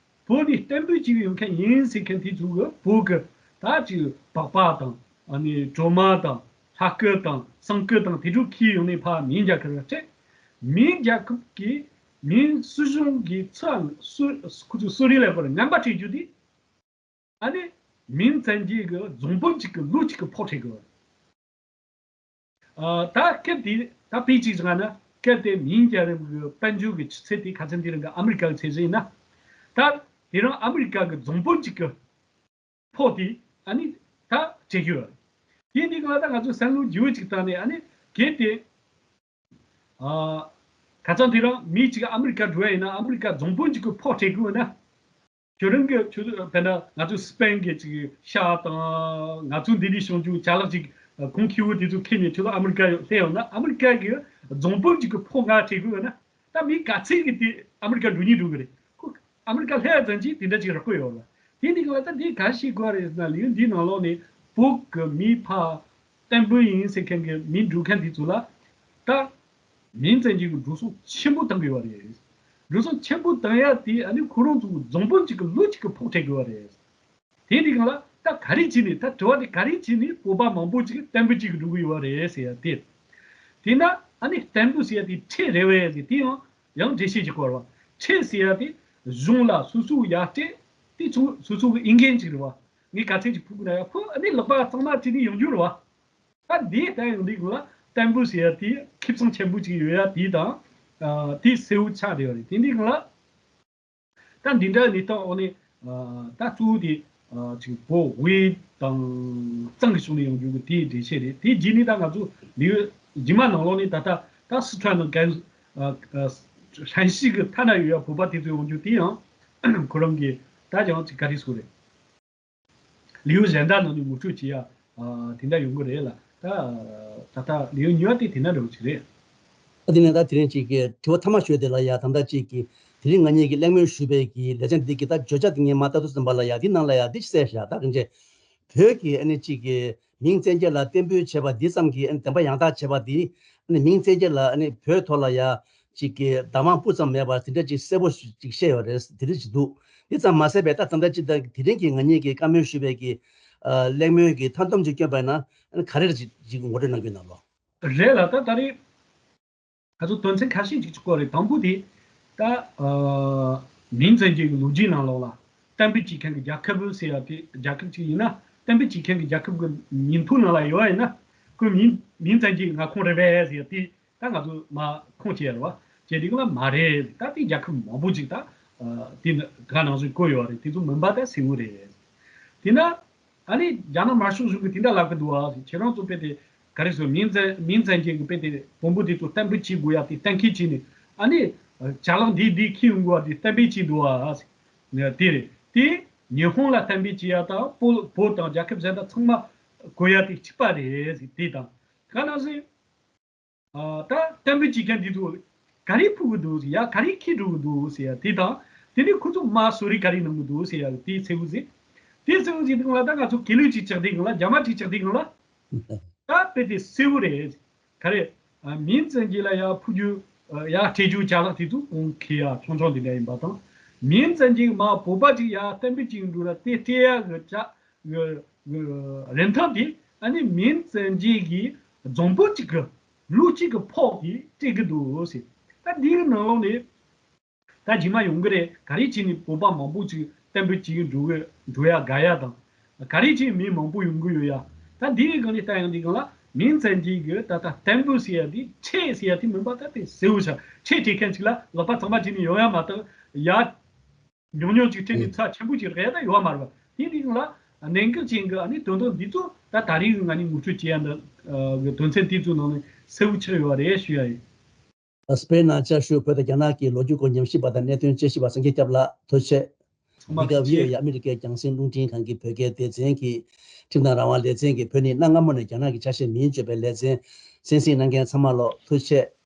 བོད་ནས་གཏན་འབེབས་བྱེད་ཀྱི་ཡོད་མཁན་ཡིན་ཟེར་མཁན་དེ་ཚོ་གི་བོད་ཀྱི་ད་ཅིག་པགས་པ་དང་ཨ་ནི་གྲོ་མ་དང་ལྷ་སྐུ་དང་བསང་སྐུ་དང་དེ་ཚོ་ཁྱེར་ཡོང་ནས་ཕར་མིང་རྒྱལ་ཁབ་ལ་སྤྲད། མིང་རྒྱལ་ཁབ་ཀྱི་ མིང་སྲིད་གཞུང་གི་ཚབ་སུ་ཁོ་ཚོས་སུ་རི་ལ་བར་ངན་པ་སྤྲད་རྒྱུ་དེ། ཨ་ནི་མིང་བཙན་གྱི་གི་རྫོང་དཔོན་གཅིག་གི་ལུག་གཅིག་གི་ཕོགས་སྤྲད་དགོས། ཨ་ད་སྐབས་དེ་ད་དཔེ་གཅིག་བཞག་ན། སྐབས་དེ་མིང་རྒྱལ་རབས་གི་དཔལ་འབྱོར་གི་ཆུ་ཚད་དེ་ཁ་སང་དེ་རིང་གི་ཨ་མི་རི་ཀ་གི་ཚད་གཞི་ཡིན་ན། ད་དེ་རིང་ཨ་མི་རི་ཀ་གི་རྫོང་དཔོན་གཅིག་གི་ཕོགས་དེ་ཨ་ནི་ད་སྤྲད་རྒྱུ་ཡོད། དེ་འདི་ག་ལ་ད་ང་ཚོས་བསམ་བློ་རྒྱུ་གཅིག་བཏང་ནས། ཨ་ནི་གལ་ཏེ་ཨ་ཁ་སང་དེ་རིང་མི་གཅིག་ཨ་མི་རི་ཀ་འགྲོ་ཡ་ཡིན་ན། ཨ་མི་རི་ཀ་རྫོང་དཔོན་གཅིག་གི་ཕོགས་སྤྲད་དགོས་ན། ཁྱོད་རང་གི་ཁྱོད་དཔེར་ན་ང་ཚོ་སི་པན་གྱི་ཅིག་ཤ་དང་། ང་ཚོ་འདི་ནས་བྱུང་རྒྱུ་ཅ་ལག་ཅིག་གོང་ཁེ་པོ་དེ་ཚོ་ཁྱེར་ནས་ཁྱོད་ཚོ་ཨ་མི་རི་ཀ་སླེབས་ཡོང་ན། ཨ་མི་རི་ཀ་གི་རྫོང་དཔོན་ཅིག་གི་ཕོགས་ང་སྤྲད་དགོས་ན། ད་མི་ག་ཚད་ཀྱི་དེ་ཨ་མི་རི་ཀ་འགྲོ་ཉིན་འགྲོ་གི་རེད། ཁོ་ཨ་མི་རི་ཀ་སླེབས་ཙམ་གྱིས་དེ་འདྲ་ཅིག་རག་གི་ཡོད་རེད། དེ་འདི་ག་ལ་ད་འདི་ག་ཤེས་དགོས་རེད་ཟེར་ན། ལེའུ་འདིའི་ནང་ལོགས་ནས་བོད་གི་མི་ཕ་བརྟན་པོ་ཡིན་ཟེར་མཁན་གྱི་མི་འགྲོ་མཁན་དེ་ཚོ་ལ་ད་མིང་བཙན་གྱི་འགྲོ་སོང་ཆེན་པོ་བཏང་གི་ཡོད་རེད། འགྲོ་སོང་ཆེན་པོ་བཏང་ཡ་དེ་ཨ་ནི་ཁོ་རང་ཚོ་རྫོང་དཔོན་གཅིག་གི་ལུག་གཅིག་གི་ཕོགས་སྤྲད་དགོས་པ་རེད། དེ་འདི་གང་ལ་ད་ག་རེ་བྱས་ནས། ད་དྲི་བ་དེ་ག་རེ་བྱས་ནས་བོད་པ་མང་པོ་ཅིག་བརྟན་པོ་གཅིག་གི་འགྲོ་གི་ཡོད་པ་རེད་ཟེར་ཡ་དེ། དེས་ན་ཨ་ནི་བརྟན་པོ་ཟེར་ཡ་དེ་ཁྲལ་རེད་པས་ཟེར། དེ་ཡང་ཡང་འགྲེལ་བཤད་ཅིག་དགོས་རེད་པ། ཁྲལ་ཟེར་ཡ་དེ་གཞུང་ལ་སོ་སོའི་ཡར་སྤྲད་དེ། ཚོ་སོ་སོ་གི་ཨིན་འགན་ཅིག་རེད་པ། ངས་ག་ཚད་ཅིག་ཕུལ་དགོས་ན་ཡང་ཁོ་ཨ་ནི་ལག་པ་གཙང་མ་བྱས་ནས་ཡོང་རྒྱུ་རེད་པ། ད་འདི་ལྟ་ཡོང་དུས་གང་ལ་བརྟན་པོ་ཟེར་ཡ་དེ་ཁེ་བཟང་ཆེན་པོ་ཅིག་ཡོད་ཡ་དེ་དང་། ཨ་དེ་གསལ་པོ་ཆགས་བསྡད་ཡོད་རེད། དེ་འདི་གང་ལ། ད་འདི་འདྲ་གནས་སྟངས་འོག་ནས་ཨ་ད་གཙོ་བོ་དེ་ཨ་ཅིག་བོད་དབུས་དང་གཙང་གི་ཕྱོགས་ནས་ཡོང་རྒྱུ་གི་དེའི་འགྲེལ་བཤད་རེད། དེ་རྗེས་ནས་ད་ང་ཚོ་ལེའུ་རྗེས་མ་ནང་ལོགས་ནས་ད་ལྟ་ད་སི་ཁྲོན་དང་གན་ཨ་ཨ་ཧྲན་ཞི་གི་མཐའ་ན་ཡོད་ཡ་བོད་པ་དེ་ཚོ་ཡོང་རྒྱུ་དེ་ཡང་ཁོ་རང་གི་ད་ཀྱང་ཅིག་ག་རེ་ཟེར་དགོས་རེད། ལེའུ་གཞན་དག་ནང་ནས་ངོ་སྤྲོད་བྱེད་ཡ་ཨ་དེ་འདྲ་ཡོང་གི་རེད་ལ། ད་ད་ལྟ་ལེའུ་གཉིས་པ་དེ་དེ་འདྲ་འདྲ་བོ་ཅིག་རེད། ཨ་དེ་ནས་ད་དེ་རིང་ཅིག་གི་དྲི་བ་མཐའ་མ་ཤོད་དེ་ལ་ཡ། ད་ལྟ་ཅིག་གི་དེ་རིང་ང་གཉིས་ཀྱིས་གླེང་མོལ་ཞུས་པའི་གི་ལེ་ཚན་འདི་གི་ད་བརྗོད་བྱ་དེ་ངས་མ་ལྟ་དུས་ཙམ་པ་ལ་ཡ། འདི་ནང་ལ་ཡ་འདི་གསལ་བཞག་ད་གིན་ཅེ་བོད་ཀྱི་ཨ་ནི་ཅིག་གི་མིང་བཙན་རྒྱལ་ལ་བརྟན་པོའི་བྱས་པ་འདི་ཙམ་གྱིས་ཨ་ནི་བདེན་པ་ཡང་དག་བྱས་པ་འདི། ཨ་ནི་མིང་བཙན་རྒྱལ་ལ་ཨ་ནི་བོད་ཐོག་ལ་ཡ་ཅིག་གི་བདག་དབང་སྤུ་ཙམ་མེད་པར་དེ་འདྲ་ཅིག་གསལ་པོ་ཅིག་བཤད་ཡོད་རེད། དེ་འདྲ་ཅིག་འདུག་འདི་ཙམ་མ་ཟད་པའི་ད་ད་ལྟ་ཅིག་ད་དེ་རིང་གི་ང་གཉིས་ཀྱིས་བཀའ་མོལ་ཞུས་པའི་གི་ཨ་གླེང་མོལ་གྱི་མཐའ་སྡོམ་ཅིག་བསྐྱོན་པ་ཡིན་ན། ཨ་ནི་ག་རེ་ཅིག་ཅིག་ངོ་སྤྲོད་གནང་རྒྱུ་ཡིན་ན་ལོ། རེད་ལ། ད་ད་རེས་ང་ཚོ་དོན་ཚན་ཁ་ཤས་ཅིག་ཅིག་བཀོད་རེད། དང་པོ་དེ་ད་ཨ་མིང་བཙན་གྱི་ལོ་རྒྱུས་ནང་ལོགས་ལ་གཏན་འབེབས་བྱེད་མཁན་གྱི་རྒྱལ་ཁབ་ཟེར་ཡ་དེ། རྒྱལ་ཁབ་ཅིག་ཡིན་ན་གཏན་འབེབས་བྱེད་མཁན་གྱི་རྒྱལ་ཁབ་ཀྱི་མིང་ཐོ་ནང་ལ་ཡོད་པ་ཡིན་ན། ཁོའི་མིང་མིང་བཙན་གྱི་མངའ་ཁོངས་རེད་པས་ཟེར་ཡ་དེ། ད་ང་ཚོ་མར་ཁུངས་སྐྱེལ་རེད་པ། བྱས་དུས་ལ་མ་རེད། ད་དེ་རྒྱལ་ཁབ་མང་པོ་ཅིག་ད་ཨ་དེ་ག་ནང་བཞིན་བཀོད་ཡོད་རེད། དེ་ཚོ་མིན་པ་ད་གསལ་པོ་རེད། དེ་ན་ཨ་ནི་རྒྱ་ནག་དམར་ཤོག་གཞུང་གིས་དེ་འདྲ་ལབ་གི་འདུག་པ། ཁྱེད་རང་ཚོ་དཔེ་དེ་ག་རེ་ཟེར། མིང་བཙན་མིང་བཙན་གྱི་དཔེ་དེ་བོན་པོ་དེ་ཚོ་གཏན་འབེབས་བྱེད་དགོས་ཡ་དེ་གཏན་འཁེལ་བྱས་ནས། ཨ་ནི་ཅ་ལག་འདི་འདི་འཁྱེར་ཡོང་དགོས་པ་དེ་གཏན་འབེབས་བྱས་འདུག་པ། དེ་རེད། དེ་ཉི་ཧོང་ལ་གཏན་འབེབས་བྱེད་ཡ་དང་བོད་བོད་དང་རྒྱལ་ཁབ་གཞན་དག་ཚང་མ་དགོས་ཡ་དེ་གཅིག་པ་རེད། དེ་དང་ག་ནང་བཞིན། ཨ་ད་གཏན་འབེབས་བྱེད་མཁན་འདི་ཚོ་ག་རེ་ཕུལ་གི་འདུག་ཟེར་ཡ། ག་རེ་འཁྱེར་འགྲོ་གི་འདུག་ཟེར་ཡ་དེ་དང་། དེ་ནས་ཁོ་ཚོ་མར་གསོལ་རས་ག་རེ་གནང་གི་འདུག་ཟེར་ཡ་དེ་གསལ་པོ་ཟིག་དེ་གསལ་པོ་ཟིག་དེ་གང་ལ་ད་ང་ཚོ་གལ་ལུས་ཅིག་ཆགས་དེ་གང་ལ། རྒྱ་མ་ཅིག་ཆགས་དེ་གང་ལ། ད་དཔེ་དེ་གསལ་པོ་རེད། ག་རེ་ཨ་མིང་བཙན་གྱི་ལ་ཡ་ཕུལ་རྒྱུ་ཨ་ཡ་སྤྲད་རྒྱུ་ཅ་ལག་དེ་ཚོ་གོང་ཁེ་ཡ་ཆུང་ཆུང་དེ་འདྲ་ཡིན་པ་དང་། མིང་བཙན་གྱི་མར་བོད་པ་ཅིག་ཡ་གཏན་འབེབས་ཅིག་འགྲོ་ལ་དེ་སྤྲད་ཡ་གི་ཅ་གི་གི་རིན་ཐང་དེ་ཨ་ནི་མིང་བཙན་རྒྱལ་གྱི་རྫོང་དཔོན་གཅིག་གི་ལུག་གཅིག་གི་ཕོགས་དེ་སྤྲད་གི་འདུག་ཟེར། ད་འདིའི་ནང་ལོགས་ནས་ད་རྗེས་མ་ཡོང་གི་རེད། ག་རེ་བྱས་ནས་བོད་པ་མང་པོ་ཅིག་གཏན་འབེབས་བྱེད་གི་འགྲོ་གི་འགྲོ་ཡ་དགའ་ཡ་དང་། ག་རེ་བྱས་མི་མང་པོ་ཡོང་གི་ཡོད་ཡ། ད་འདིའི་སྒང་ནས་ལྟ་ཡོང་དུས་སྒང་ལ་མིང་བཙན་རྒྱལ་གྱི་ད་ལྟ་བརྟན་པོ་ཟེར་ཡ་དེ་ཁྲལ་ཟེར་ཡ་དེ་མིན་པ། ད་དེ་གསལ་པོ་ཆགས། ཁྲལ་སྤྲད་མཁན་ཅིག་ལ་ལག་པ་གཙང་མ་བྱས་ནས་ཡོང་ཡ་མ་གཏོགས་ཡ། ཉུང་ཉུང་ཅིག་ཁྲིད་ནས་ཚབས་ཆེན་པོ་ཅིག་རག་ཡ་ད་ཡོད་མ་རེད་པ། དེ་འདི་ལ་གནད་འགག་ཅན་གྱི་ཨ་ནི་དོན་དག་འདི་ཚོ་ད་ད་རེས་ང་ནི་ངོ་སྤྲོད་བྱེད་ཡ་འདི་གི་དོན་ཚན་དེ་ཚོའི་ནང་ནས་གསལ་པོ་ཆགས་ཡོད་རེད་ཞུ་ཡ་ཡིན། སྤེན་ན་བཅའ་བཞུགས་བོད་དང་རྒྱ་ནག་གི་ལོ་རྒྱུས་སྐོར་ཉམས་ཞིབ་པ་དང་གནད་དོན་དཔྱད་ཞིབ་པ་སངས་རྒྱས་སྐྱབས་ལགས་ཐུགས་རྗེ་ཆེ། ཚང་མ་འདི་ག་ཐུགས་རྗེ་ཆེ། བྷི་ཨོ་ཨེ་ཨ་མི་རི་ཀའི་རྒྱང་སྲིང་རླུང་འཕྲིན་ཁང་གི་བོད་སྐད་སྡེ་ཚན་གྱི་ཁྲིམས་དང་རང་དབང་ལེ་ཚན་གྱི་བོད་ནས་གནའ་སྔ་མོ་ནས་རྒྱ་ནག་གི་ཆ་ཤས་མིང་བརྗོད་པའི་ལེ་ཚན་གསན་གཟིགས་གནང་མཁན་ཚང་མ་ལོ་ཐུགས་རྗེ་ཆེ།